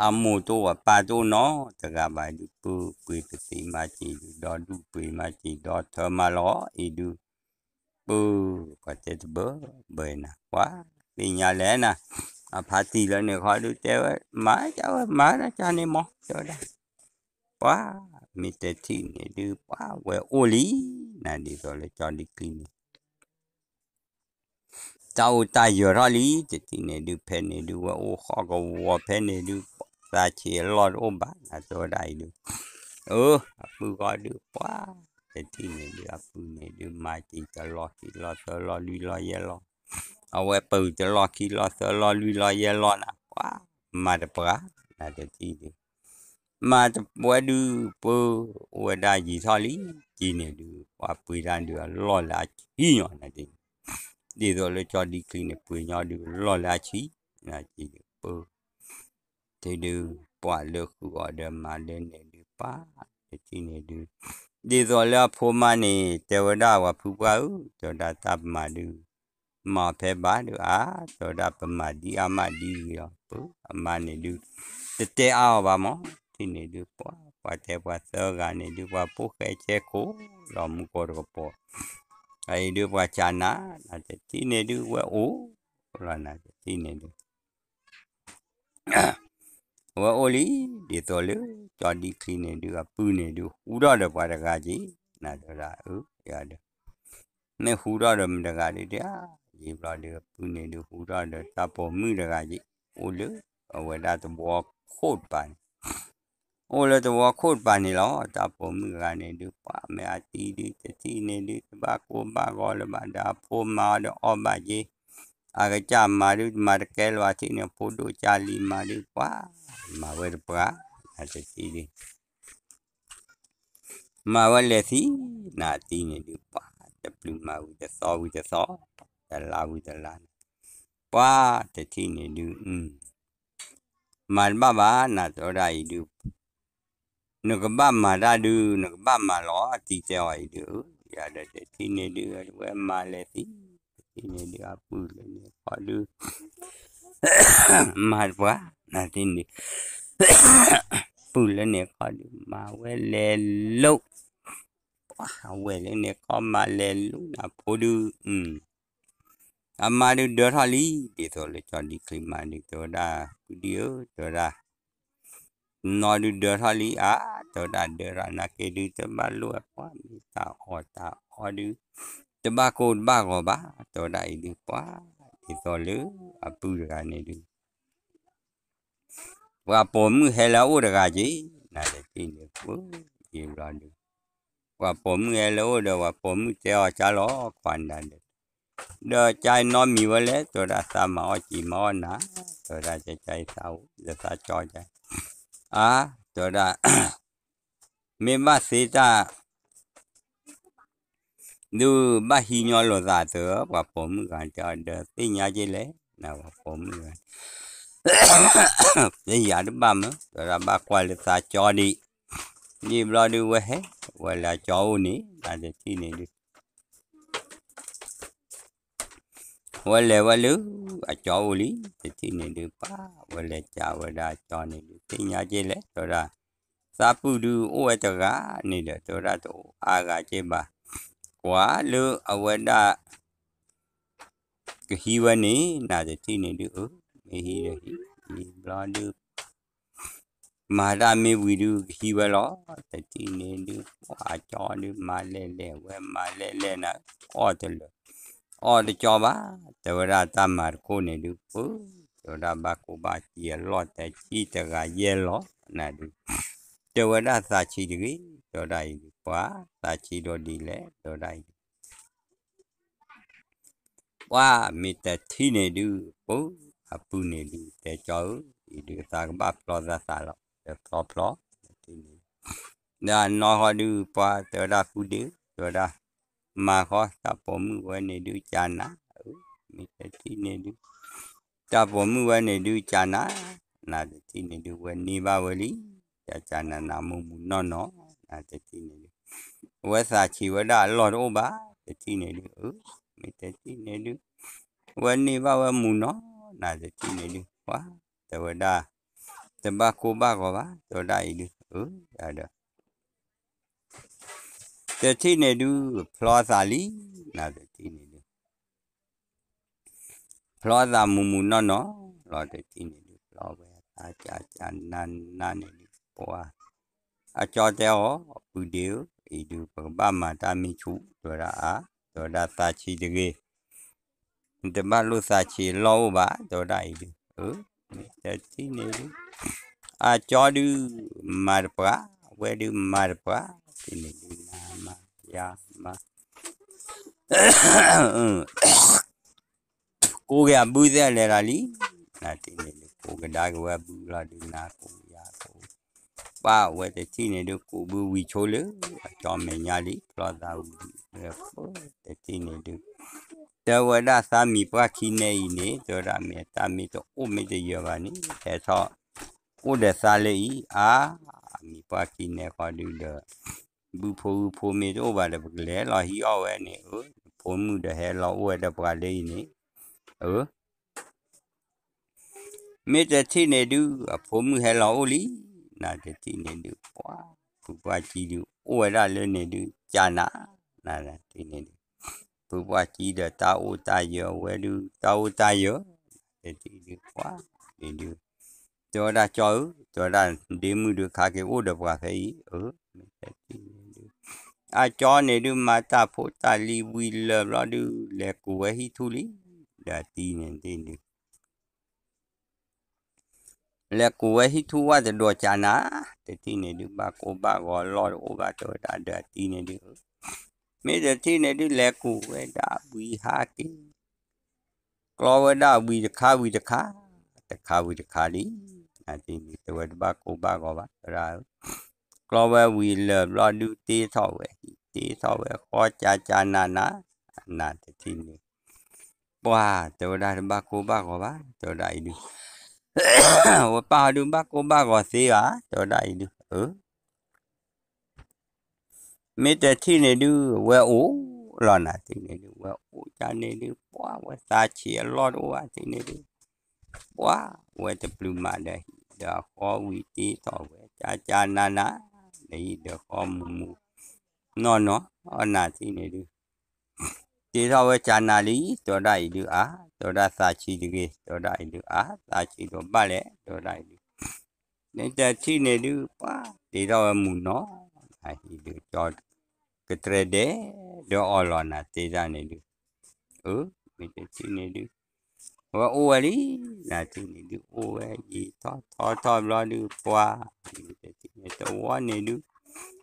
အမိၢ်တအိၣ်အပၢ်တအိၣ်နီတဂၤဘၣ်အံၤဒုး ပုၢ်ပှ့ၤပသံးမၤစ့ၤဒုး ဒီဒူၣ်ပှ့ၤမၤစ့ၤဒီထၢမးလီၤအံၤဒုး ပုၢ်ပှၤတဲတဘၢဘၢနၤ ပှၤသ့ၣ်ညါလဲၣ်နၤ အဖါတံၢ်လၢန့ၣ်ဃီဒုးတဲဝဲ မၤကဝဲမၤဒၣ်ကန့ၣ်မး တဲဝဲဒၣ် ပှၤ မ့ၢ်တထံၣ်န့ၣ်ဒုး ပှၤဝဲအိၣ်လံ နၤဒ်သိးလၢကၠီဒံချံန့ၣ် တၢ်အိၣ်တၢ်ယၢၤထီၣ်လံ တထံၣ်န့ၣ်ဒုး ဖဲန့ၣ်ဒုး ဝဲအိၣ်ဃီကဝီၤဖဲန့ၣ်ဒုး သးဆံးအလီၢ်တအိၣ်ဘၣ် နၤတဲဝဲဒၣ်အံၤဒုး အၢ အပုၢ်ဃီဒုး ပှၤ တထံၣ်န့ၣ်ဒုး အပုၢ်န့ၣ်ဒုး မၤစ့ၤတလီၢ်ခံလီၢ်သၢလီၢ်လွံၢ်လီၢ်ယဲၢ်လီၢ် အဝဲပၢၢ်တလီၢ်ခံလီၢ်သၢလီၢ်လွံၢ်လီၢ်ယဲၢ်လီၢ်နၤ ပှၤ မၤတပှၤ နၤတထံၣ်ဒုး မၤတပှဲၤဒုး ပၢၢ် အိၣ်ဝဲဒၣ်ယံာ်ထီၣ်လံ က့န့ၣ်ဒုး ပှၤပှ့ၤတၢ်ဒုးအလီၢ်လၢအဆံညီ နၤဒ် ဒ်သိးလၢကၠီဒံချံန့ၣ် ပှ့ၤညီဒုးအလီၢ်လၢအဆံ နၤဒ်ဒုး ပၢၢ် တဒုး ပှၤလၢဃုာ်အီၤဒီးမၤလၢန့ၣ်ဒုး ပှၤ တထံၣ်န့ၣ်ဒုး ဒ်သိးလၢအဖိမါန့ၣ် တဲဝဲဒၣ်ပှၤဖုပှၢ်ဧၢ တဲဝဲဒၣ်တၢ်မၤဒုး မၤအီၤဖဲဘၣ်ဒုးအါ, တဲဝဲဒၣ်ပမၤဒ်အါမးဒ်ဂ့ၤလီၤ, ပၢ်အမါန့ၣ်ဒုး တတဲအါအီၤဘၣ်မး, တထံၣ်န့ၣ်ဒုး ပှၤ ပှၤတဲပှၤသၢဂၤန့ၣ်ဒုး ပှၤဖိၣ်ဃဲဆဲခိၣ် ဒီးမူကီၢ်တကပီၤ, အအံၤဒုးပှၤကနၤ, နတထံၣ်န့ၣ်ဒုး ဝဲအိၣ်လီၤ နတထံၣ်န့ၣ်ဒုး အဝဲအိၣ်လံ, ဒ်သိးလၢ ကၠီဒံချံန့ၣ်ဒုး အပုၢ်န့ၣ်ဒုး ဟူထီၣ်ဒီးပှၤတဂၤက့ၤ, နတဲဝဲဒၣ် အၢ ယၤဒီး မ့ၢ်ဟူထီၣ်ဒီးမတဂၤဒုး တဲ ယံာ်ဘျီဒုး အပုၢ်န့ၣ်ဒုး ဟူထီၣ်ဒီးတၢ်ပိာ်မုၣ်တဂၤက့ၤ, အိၣ်လၢ အဝဲဒၣ်သဝီခိၣ်တပၤန့ၣ် အိၣ်လၢသဝီခိၣ်တပၤန့ၣ်လီၤ. တၢ်ပိာ်မုၣ်တဂၤန့ၣ်ဒုး ပှၤမ့ၢ်အတံၤဒုး တထံၣ်န့ၣ်ဒုး တဘၣ်ကိၢ်ဘၣ်ဂီၤလၢၤဘၣ်ဒီး အဖိမၤအီၤဒီးအီၣ်ဘၣ်က့ၤ, အကစၢ်မၤဒုး မၤတကဲလၢၤဘၣ် ထံၣ်န့ၣ် ဖိဒိၣ်ကၢ်လံၤမၤဒုး ပှၤ မၤဝဲတပှၤ နတထံၣ်ဒုး မၤဝဲလဲၤသံ, နတထံၣ်န့ၣ်ဒုး ပှၤ တပျုၤမၤဝံၤတသီဝံၤတသီ, တလါဝံၤတလါန့ၣ်, ပှၤတထံၣ်န့ၣ်ဒုး မၤတဘၣ်ဘၣ် နတဲဝဲဒၣ်အံၤဒုး နကဘၣ်မၤတၢ်ဒုး နကဘၣ်မၤလီၤ အတံၤတဲအီၤအံၤဒုး, ယၤဒီးတထံၣ်န့ၣ်ဒုး ဝဲမၤလဲၤသံ, တထံၣ်န့ၣ်ဒုး အပုၢ်လၢန့ၣ်ခီဒုး မၤတပှၤ နတထံၣ်န့ၣ်ဒုး ပုၢ်လၢန့ၣ်ခီဒုး မၤဝဲလဲၤလိာ်, ပှၤဝဲလၢန့ၣ်ခီမၤလဲၤလိာ်နဖိဒုး အမါဒုးဒၢထီၣ်လံ, ဒ်သိးလၢကၠီဒံချံမါဒုး တဲဝဲဒၣ် ပုၢ်ဒံဧၢ တဲဝဲဒၣ် နီၢ်ဒုးဒၢထီၣ်လံဧါ, တဲဝဲဒၣ်ဒၢထီၣ်နာ်က့ဒုး တဘၣ်လိၣ်ဝဲပှၤမ့ၢ်တၢ်အီၣ်တၢ်အီဒုး တဘၣ်ကိၢ်တဘၣ်ဂီၤဘၣ်, တဲဝဲဒၣ်အံၤဒုး ပှၤ ဒ်သိးလၢအပုၢ်တဂၤန့ၣ်ဒုး ပှၤပိာ်မုၣ်ဟဲလၢအအိၣ်တဂၤက့ၤ, နတထံၣ်န့ၣ် ပှၤယံာ်ဘျီဒုး ပှၤပိာ်မုၣ်ဟဲလၢအအိၣ်ဒီး ပှၤပိာ်မုၣ်တဲအီၤကၢ်လီၤ ခွါနၤဒီး ဒီးကၢ်အံၤနီတမံၤဝဲလဲၣ်, တဲဝဲဒၣ်သးမၤအီၣ်ကံၤမၤအီၣ်နၤ, တဲဝဲဒၣ်ကၢ်အံၤသးအိၣ် ဒီးသးကၠီကၢ်, အါ, တဲဝဲဒၣ် မ့ၢ်ဘၣ်သ့တၢ် ဒုးဘၣ်ဟံးညီလိာ်သးသၢ, ပှၤပိာ်မုၣ်ဂၤတဲအီၤဒီးသ့ၣ်ညါက့ၤလဲၣ်, နပှၤပိာ်မုၣ်ဂၤ သ့ၣ်ညါတဘၣ်မး, တဲဝဲဒၣ်ဘၣ်ကွၢ်လၢသးကၠီဒံး, ယံာ်ဘျီဒုးဝဲဟဲ, ဝဲလၢအကၠီအိၣ်န့ၣ် နတထံၣ်န့ၣ်ဒုး ဝဲလဲၤဝဲလၢ အကၠီအိၣ်လံ, တထံၣ်န့ၣ်ဒုး ပှၤဝဲလဲၤကးဝဲဒၣ်အကၠီန့ၣ်ဒုး သ့ၣ်ညါက့ၤလဲၣ်, တဲဝဲဒၣ် သးပုၢ်ဒုးအိၣ်ဝဲတဂၤန့ၣ်ဒီး တဲဝဲဒၣ်တအိၣ်အါဂၤက့ၤဘၣ်, ကွၢ်လၢအဝဲဒၣ် ကဟံးဝဲန့ၣ် နတထံၣ်န့ၣ်ဒုး အၢ မ့ၢ်ဟံးဒီးဟံး ယံာ်ဘျီဒုး မၤတၢ်မ့ၢ်ဝံၤဒုး ကဟံးဝဲလီၤ, တထံၣ်န့ၣ်ဒုး ပှၤအကၠီဒုး မၤလဲၣ်လဲၣ် ဝဲမၤလဲၣ်လဲၣ်နၤ အီၣ်တလၢာ် အီၣ်တကၠီဘၣ်, တဲဝဲဒၣ်တၢ်မၤတခိၣ်န့ၣ်ဒုး ပၢ် တဲဝဲဒၣ်ဘၣ်ကိၢ်ဘၣ်ကံၤအလီၢ်တဲဆံတဂၤယဲၢ်လီၤ နၤဒုး တဲဝဲဒၣ်သးဆံးတဂ့ၤ, တဲဝဲဒၣ်အံၤဒုး ပှၤသးဆံးဒီးဒ်လဲၣ် တဲဝဲဒၣ်အံၤဒုး ပှၤမ့ၢ်တထံၣ်န့ၣ်ဒုး ပၢ် အပုၢ်န့ၣ်ဒုး တဲကၠီဧၢ, အံၤဒုးသးကဘၣ်ဖျီသးသးလီၤ ဒီးဖျီဖျီ တထံၣ်န့ၣ် ဒီးအနီၢ်ဃီဒုး ပှၤတဲဝဲဒၣ်ပုၢ်ဒ့ဧၢ တဲဝဲဒၣ် မၤဃီ တၢ်ပိာ်မုၣ်ဝဲန့ၣ်ဒုး ကနၤ မ့ၢ်တထံၣ်န့ၣ်ဒုး တၢ်ပိာ်မုၣ်ဝဲန့ၣ်ဒုး ကနၤ နတထံၣ်န့ၣ်ဒုး ဝဲန့ၢ်ဘၣ်ဝဲလံ, ကနၤနၤမူးမူးနီၢ်နီၢ် နတထံၣ်န့ၣ်ဒုး အဝဲသးဆံးဝဲဒၣ်အလီၢ်တအိၣ်ဘၣ် တထံၣ်န့ၣ်ဒုး အၢ မ့ၢ်တထံၣ်န့ၣ်ဒုး ဝဲန့ၢ်ဘၣ်ဝဲမူးနီၢ် နတထံၣ်န့ၣ်ဒုး ပှၤ တဲဝဲဒၣ် တဘၣ်ကိၢ်ဘၣ်ဂီၤဘၣ် တဲဝဲဒၣ်အံၤဒုး အၢ ဒီး တထံၣ်န့ၣ်ဒုး ဖျီသးလံ နတထံၣ်န့ၣ်ဒုး ဖျီသးမူးမူးနီၢ်နီၢ်လီၤ တထံၣ်န့ၣ်ဒုး ဖျီဝဲသးကၠးကၠးနးနးန့ၣ်ဒုး ပှၤ အကၠီတဲအီၤ ပုၢ်ဒ့ဧၢ အံၤဒုး ပကဘၣ်မၤတၢ်မ့ၢ်ဆူၣ် တဲဝဲဒၣ်အါ တဲဝဲဒၣ်သးဆံးတဂ့ၤ နတဘၣ်လိၣ်သးဆံးအလီၢ်အိၣ်ဘၣ် တဲဝဲဒၣ်အံၤဒုး အၢ မ့ၢ်တထံၣ်န့ၣ်ဒုး အကၠီဒုး မၤတပှၤ ဝဲဒုးမၤတပှၤ တထံၣ်န့ၣ်ဒုး နၤမၤ ယၤမၤ ကိးက့ၤအဘုသ့ၣ်လဲၤလီၤလံ နတထံၣ်န့ၣ်ဒုး ကိးကဒါက့ၤဝဲအဘုလီၤဒုး နၤကိးယၤကိး ပှၤဝဲတထံၣ်န့ၣ်ဒုး ကိးဘုဝံၤဆိလၢ အကၠီမဲာ်ညါလံ ဖျီသးဝံၤ တထံၣ်န့ၣ်ဒုး တဲဝဲဒၣ်သးမံၤပှၢ်ခံနဲအံၤန့ၣ် တဲဝဲဒၣ်မ့ၢ်တၢ်မ့ၢ်တအိၣ်မ့ၢ်တယၢၤဘၣ်န့ၣ် ဟဲထီၣ် အိၣ်ဒီးသးလၢအံၤ အါ မံၤပှၢ်ခံနဲဃီဒုးဒီး ဘုဖိဝုဖိမ့ၢ်တအိၣ်ဘၣ်ဒီး ပကလဲၤလီၤဟံးအီၣ်ဝဲန့ၣ် အၢ ဖိမုၣ်ဒီးဟဲလီၤအိၣ်ဝဲဒီးပှၤလၢအံၤန့ၣ် အၢ မ့ၢ်တထံၣ်န့ၣ်ဒုး အဖိမုၣ်ဟဲလီၤအိၣ်လံ, နတထံၣ်န့ၣ်ဒုး ပှၤ ဖုပှၢ်ကံဒုး အိၣ်ဝဲဒၣ်လၢန့ၣ်ဒုး ကနၤ, နတထံၣ်န့ၣ်ဒုး ဖုပှၢ်ကံဒီးတၢ်အိၣ်တၢ်ယၢၤဝဲဒုး တၢ်အိၣ်တၢ်ယၢၤ, နတထံၣ်ဒုး ပှၤ န့ၣ်ဒုး တဲဝဲဒၣ်ကၠီဧၢ, တဲဝဲဒၣ် ဒ့မုၣ်ဒုး ခါက့ၤအိၣ်ဒီးပှၤဖဲအံၤ, အၢ မ့ၢ်တထံၣ်န့ၣ်ဒုး အကၠီန့ၣ်ဒုး မၤတၢ်ဖိတၢ်လံၤဝံၤလၢာ်ဘျီဒုး လဲၤကူးဝဲဟံၣ်ထူၣ်လံ, ဒီးအတံၤန့ၣ်ဒုး လဲၤကူးဝဲဟံၣ်ထူၣ်ဝၣ်တဒိးကနၤ, တထံၣ်န့ၣ်ဒုး ဘၣ်ကိၢ်ဘၣ်ဂီၤလီၢ်တအိၣ်ဘၣ် တဲဝဲဒၣ်ဒီးအတံၤန့ၣ်ဒုး, မ့ၢ်တထံၣ်န့ၣ်ဒုး လဲၤကူးဝဲဒၣ်ဝံၤဟးက့ၤ ကျီဝဲဒၣ်ဝံၤတခါဝံၤတခါ, တခါဝံၤတခါလံ, နတထံၣ်န့ၣ် တဲဝဲတဘၣ်ကိၢ်ဘၣ်ဂီၤဘၣ် တဲဝဲဒၣ်, ကျီဝဲဝံၤလၢာ်ဘျီဒုး တ့ထီၣ်ဝဲ တ့ထီၣ်ဝဲဃီကနၤကနၤ, နတထံၣ်န့ၣ် ပှၤ တဲဝဲဒၣ်တဘၣ်ကိၢ်ဘၣ်ဂီၤဘၣ် တဲဝဲဒၣ်အံၤဒုး, ဝဲပၢ်ဟီဒုး ဘၣ်ကိၢ်ဘၣ်ဂီၤသ့ဧါ တဲဝဲဒၣ်အံၤဒုး, အၢ မ့ၢ်တထံၣ်န့ၣ်ဒုး ဝဲအိၣ်လီၤ နတထံၣ်န့ၣ်ဒုး ဝဲအိၣ်ကနၤဒုး ပှၤ ဝဲသးဆံးအလီၢ်တအိၣ်ဘၣ် တထံၣ်န့ၣ်ဒုး, ပှၤ ဝဲတပျုၤမးဒီးဟံၣ်ဒီးအဃီဝံၤတ့ထီၣ်ဝဲ ကနၤကနၤ, ဒီးဟံၣ်ဒီးဃီမူးမူး နီၢ်နီၢ် နတထံၣ်န့ၣ်ဒုး တ့ထီၣ်ဝဲကနၤလံ တဲဝဲဒၣ်အံၤဒုး အါ တဲဝဲဒၣ်သးဆံးတဂ့ၤ တဲဝဲဒၣ်အံၤဒုး အါ သးဆံးဒီးဘၣ်လဲၣ် တဲဝဲဒၣ်အံၤဒုး, မ့ၢ်တထံၣ်န့ၣ်ဒုး ပှၤ တ့ထီၣ်ဝဲမူးနီၢ် အဟံၣ်ဒုး ကၠီ ကတြဲၤဒဲး ဒီးအီၤလီၤ နတထံၣ်န့ၣ်ဒုး, အၢ မ့ၢ်တထံၣ်န့ၣ်ဒုး ဝဲအိၣ်ဝဲလံ နတထံၣ်န့ၣ်ဒုး အိၣ်ဝဲယံာ်ထီၣ်ထီထီၣ်ဘျီဒုး ပှၤ မ့ၢ်တထံၣ်န့ၣ် သဝီန့ၣ်ဒုး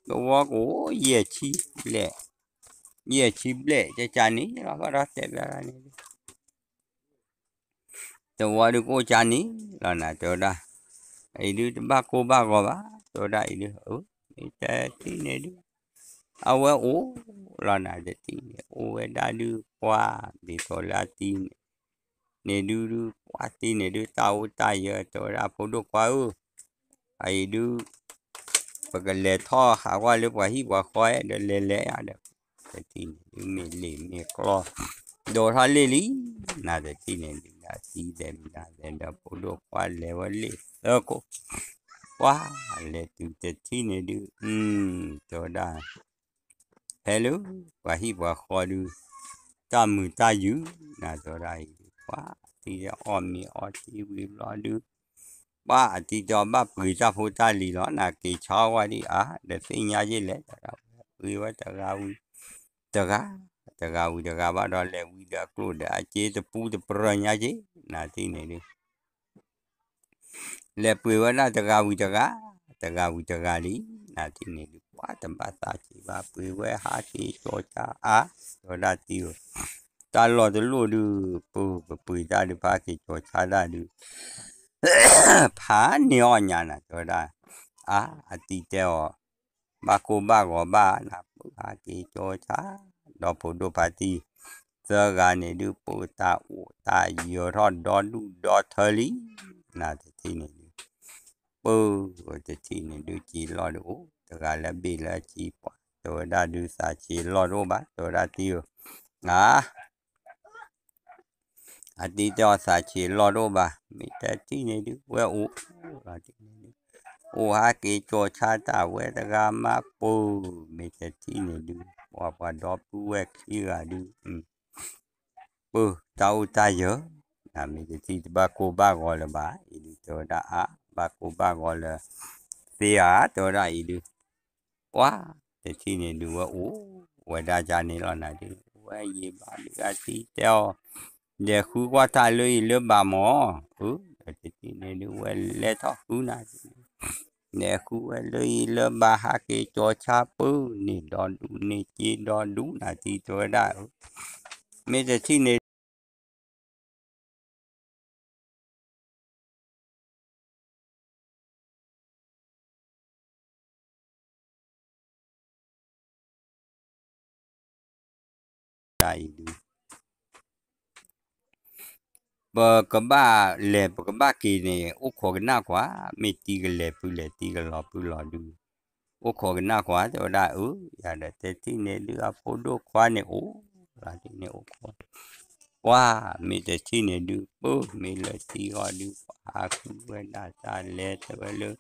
သဝီကအိၣ်ယဲၢ်ဆံဘျဲၣ် ယဲၢ်ဆံဘျဲၣ် ကကန့ၣ်လီၤ ဘၣ်ဒီးတဲဘၣ်န့ၣ်ဒုး သဝီဒုးကအိၣ်ကနၤလီၤ နတဲဝဲဒၣ်, အံၤဒုးတဘၣ်ကိၢ်ဘၣ်ဂီၤဘၣ် တဲဝဲဒၣ်အံၤဒုး, အၢ မ့ၢ်တထံၣ်န့ၣ်ဒုး အဝဲအိၣ်လီၤ နတထံၣ်န့ၣ် အိၣ်ဝဲဒၣ်ဒုး ပှၤ ဒ်သိးလၢအတံၤန့ၣ် န့ၣ်ဒုးဒုး ပှၤတံၤန့ၣ်ဒုး တၢ်အိၣ်တၢ်ယၢၤ တဲဝဲဒၣ် ဖိဒိၣ်ခွါဧၢ, အအံၤဒုး ပကလဲၤထီၣ်ဟးကွၢ်လၢပှၤဟံၣ်ပှၤဃီဒီး လဲၤလဲၤယၤဒီး တထံၣ်န့ၣ်ဒုး မ့ၢ်လ့ၣ်မ့ၢ်ကျီ ဒိးထီၣ်လ့ၣ်လံ, နတထံၣ်န့ၣ်ဒုး ဒ်တံၤဒဲးမ့ၢ်ဒၣ်လဲၤဒီး ဖိဒိၣ်ခွါလဲၤဝဲလ့ၣ်သၢခိၣ်, ပှၤ လဲၤတုၤတထံၣ်န့ၣ်ဒုး တဲဝဲဒၣ် ဖဲလၢ ပှၤဟံၣ်ပှၤဃီဒုး တၢ်မုာ်တၢ်ယုာ် နတဲဝဲဒၣ်အံၤဒုး ပှၤ အတံၤဒီးအီၣ်မ့ၤအီထံဝံၤဘျီဒုး ပှၤအတံၤဒီးဘၣ်ပှ့ၤတၢ်ဖိတၢ်လံၤလီၤ နက့ၤဆါဝဲဒံးအါ ဒီးသ့ၣ်ညါယ့ၢ်လဲၣ် တဲဝဲဒၣ် ပှ့ၤဝဲတဂၤဝံၤတဂၤ, တဂၤဝံၤတဂၤဘၣ်ဒီး လဲၤဝံၤဒီးအကျိၣ်ဒီးအစ့တပူတပြၢၤညါက့ၤ နတထံၣ်န့ၣ်ဒုး လဲၤပှ့ၤဝဲဒၣ်တဂၤဝံၤတဂၤ, တဂၤဝံၤတဂၤလံ, နတထံၣ်န့ၣ်ဒုး ပှၤတဘၣ်သးဆံးဘၣ် ပှ့ၤဝဲဟးက့ၤကၠီၤဆါအါ, တဲဝဲဒၣ်တံၤဧၢ, တၢ်လီၢ်တလီၢ်ဒုး ပပှ့ၤတၢ်ဒုး ပဟးက့ၤကၠီၤဆါတၢ်ဒုး ဖးန့ၢ်အီၣ်ညါနၤ တဲဝဲဒၣ်, အါ အတံၤတဲအီၤ ဘၣ်ကိၢ်ဘၣ်ဂီၤဘၣ်နၤ ပဟးက့ၤကၠီၤဆါ, ဒီးဖိဒိၣ်ဖါတံၤ သၢဂၤန့ၣ်ဒုး ပတၢ်အိၣ်တၢ်ယၢၤထီၣ်ဒီဒူၣ်ဒီထၢလံ, နတထံၣ်န့ၣ်ဒုး ပတထံၣ်န့ၣ်ဒုး က့ၤလီၢ်ဒုးအိၣ် တဂၤလၢဘ့ၣ်လၢအကံပှၤ တဲဝဲဒၣ်ဒုး သးဆံးလီၢ်တအိၣ်ဘၣ် တဲဝဲဒၣ်တံၤဧၢ, အါ အတံၤတဲအီၤသးဆံးလီၢ်တအိၣ်ဘၣ် မ့ၢ်တထံၣ်န့ၣ်ဒုး ဝဲအိၣ်လီၤတံၤန့ၣ်ဒုး အိၣ်ဟးက့ၤကၠီၤဆါတၢ်ဝဲတဂၤမးပၢၤ, မ့ၢ်တထံၣ်န့ၣ်ဒုး ပှၤပှၤဒီပုၢ်ဝဲၢ်ခံဂၤဒုး ပၢၤတၢ်အိၣ်တၢ်ယၢၤ, နမ့ၢ်တထံၣ်တဘၣ်ကိၢ်ဘၣ်ဂီၤလၢၤဘၣ် အံၤဒုး တဲဝဲဒၣ်အါ ဘၣ်ကိၢ်ဘၣ်ဂီၤလၢၤသ့ဧါ တဲဝဲဒၣ်အံၤဒုး ပှၤတထံၣ်န့ၣ်ဒုး ဝဲအိၣ်ဝဲဒၣ်ကန့ၣ်လီၤနၤဒုး ဝဲယံာ်ဘၣ်ဒုး အတံၤတဲအီၤ လဲၤဃုကွၢ်တၢ်လၢအံၤလၢဘၣ်မၢ်, အၢ တထံၣ်န့ၣ်ဒုး ဝဲလဲၤထီၣ်ဃုနၤဒုး လဲၤဃုဝဲလၢအံၤလၢဘၣ် ဟးက့ၤကၠီၤဆါပၢၤန့ၣ်ဒီဒူၣ်န့ၣ်က့ၤဒီဒူၣ် နတံၤတဲဝဲဒၣ်, မ့ၢ်တထံၣ်န့ၣ် ဒ်အံၤဒုး ပကဘၣ်လဲၤ ပကဘၣ်က့ၤန့ၣ် အိၣ်ခိးကနၣ်ကွၢ်, မ့ၢ်တံၤကလဲၤဖုလဲၣ် တံၤကလီၤဖုလီၤဒုး, အိၣ်ခိးကနၣ်ကွၢ် တဲဝဲဒၣ်အၢ, ယၤဒီးတထံၣ်န့ၣ်ဒုး အဖိဒိၣ်ခွါန့ၣ်အိၣ်လီၤဒုးန့ၣ် အိၣ်ခိး ပှၤမ့ၢ်တထံၣ်န့ၣ်ဒုး ပၢမ့ၢ်လၢထံအီၤဒုး ပှၤဟးဃုဝဲဒၣ်တၢ်လဲၤတဲဝဲလၢ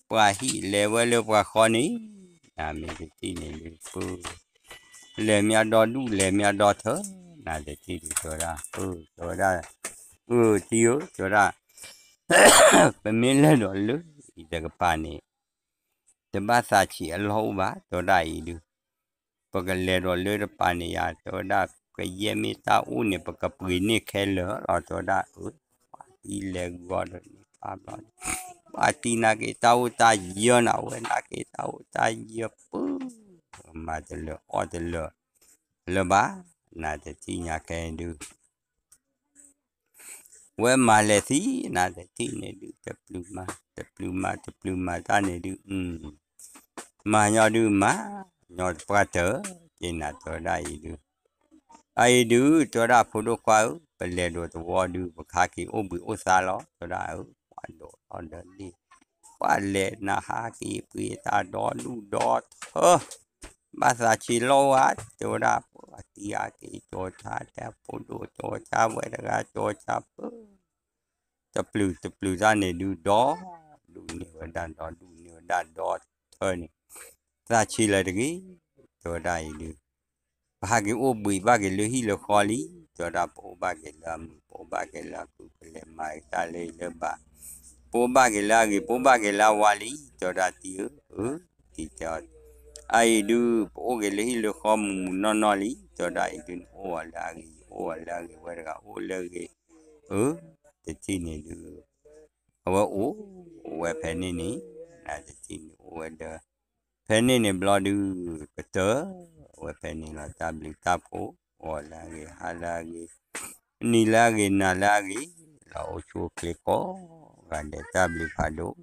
ပှၤဟံၣ်လဲၤဝဲလၢပှၤဃီန့ၣ်, နမ့ၢ်တထံၣ်န့ၣ်ဒုး ပၢ လဲၤမးဒီဒူၣ် လဲၤမးဒီထၢ, နတထံၣ်ဒုး တဲဝဲဒၣ် အၢ တဲဝဲဒၣ် အၢ တံၤဧၢ တဲဝဲဒၣ် ပမ့ၢ်လဲၤဒီးလၢအံၤတကပၤန့ၣ် တဘၣ်သးဆံးအလီၢ်အိၣ်ဘၣ် တဲဝဲဒၣ်အံၤဒုး, ပကလဲၤဒီးလၢတပၤန့ၣ်ယါ တဲဝဲဒၣ် ကယဲၢ်မ့ၢ်တၢ်အိၣ်န့ၣ် ပကပှ့ၤန့ၢ်ခဲလၢာ်လီၤ တဲဝဲဒၣ် အၢ ပှၤတံၤလဲၤဂုာ်အီၤဒီးန့ၣ် ပာ်ဘျီ ပှၤတံၤနာ်က့ၤတၢ်အိၣ်တၢ်ယၢၤနၤ အဝဲနာ်က့ၤတၢ်အိၣ်တၢ်ယၢၤပူၤ မၤတလၢာ်အီၣ်တလၢာ်လၢၤဘၣ်, နတထံၣ်ညါခဲဒုး ဝဲမၤလဲၤသံ နတထံၣ်န့ၣ်ဒုး တပျုၤမၤ တပျုၤမၤ တပျုၤမၤတၢ်န့ၣ်ဒုး မၤညီဒုးမၤ ညီတပှၢ်တၢၢ် က့ၤနၤတဲဝဲဒၣ်အံၤဒုး, အအံၤဒုး တဲဝဲဒၣ်ဖိဒိၣ်ခွါဧၢ ပလဲၤဒိးတဝီဒုး ပကဟးက့ၤအိၣ်ဘှံးအိၣ်သါလီၤ တဲဝဲဒၣ်ဧၢ ပှၤဒိးထီၣ်ဒီးလံ ပှၤလဲၤနဟးက့ၤပှ့ၤတၢ်ဒီဒူၣ်ဒီထၢ ဘၣ်သးဆံးလီၢ်ဝဲ တဲဝဲဒၣ် ပှၤတံၤအါက့ၤကၠီၤဆါ တဲဖိဒိၣ်ကၠီၤဆါ ဝဲတဂၤကၠီၤဆါပၢ တပျုၤတပျုၤတၢ်န့ၣ်ဒုး ဒီဒူၣ်န့ၢ်ဝဲဒၣ်ဒီဒူၣ်န့ၢ်ဝဲဒၣ်ဒီထၢန့ၣ်, သးဆံးလၢၤတဂ့ၤ တဲဝဲဒၣ်အံၤဒုး ပဟးက့ၤအိၣ်ဘှံးဘၣ်က့ၤလၢဟံၣ်လၢဃီလံ, တဲဝဲဒၣ် ပအိၣ်ဘၣ်က့ၤလၢအမုာ် ပအိၣ်ဘၣ်က့ၤလၢအကုၢ် ပလဲၤမၤက့ၤတၢ်လၢအံၤလၢဘၣ်, ပအိၣ်ဘၣ်က့ၤလၢအဂ့ၤ ပအိၣ်ဘၣ်က့ၤလၢအဝါလံ, တဲဝဲဒၣ်တံၤဧၢ, အၢ တံၤတဲအီၤ, အအံၤဒုး ပအိၣ်က့ၤလၢဟံၣ်လၢဃီမုာ်မုာ်နီၢ်နီၢ်လံ, တဲဝဲဒၣ်အံၤဒုး နအိၣ်အီၤလၢအဂ့ၤ ယအိၣ်အီၤလၢအဂ့ၤ ဝဲတဂၤအိၣ်လၢအဂ့ၤ, အၢ တထံၣ်န့ၣ်ဒုး အဝဲအိၣ်ဝဲဖဲန့ၣ်န့ၣ်, နတထံၣ်န့ၣ်အိၣ်ဝဲဒီး ဖဲန့ၣ်န့ၣ်ဘျီဒုး ကတၢၢ်ဝဲဖဲန့ၣ်လီၤ တၢ်ဘျုးတၢ်ဖှိၣ် ဂီၤလၢအဂ့ၤ ဟါလၢအဂ့ၤ နံၤလၢအဂ့ၤ နၤလၢအဂ့ၤ လီၤအိၣ်ဆူၣ်အိၣ်ချ့ကိးဂၤဒဲး တၢ်ဘျုးဖးဒိၣ်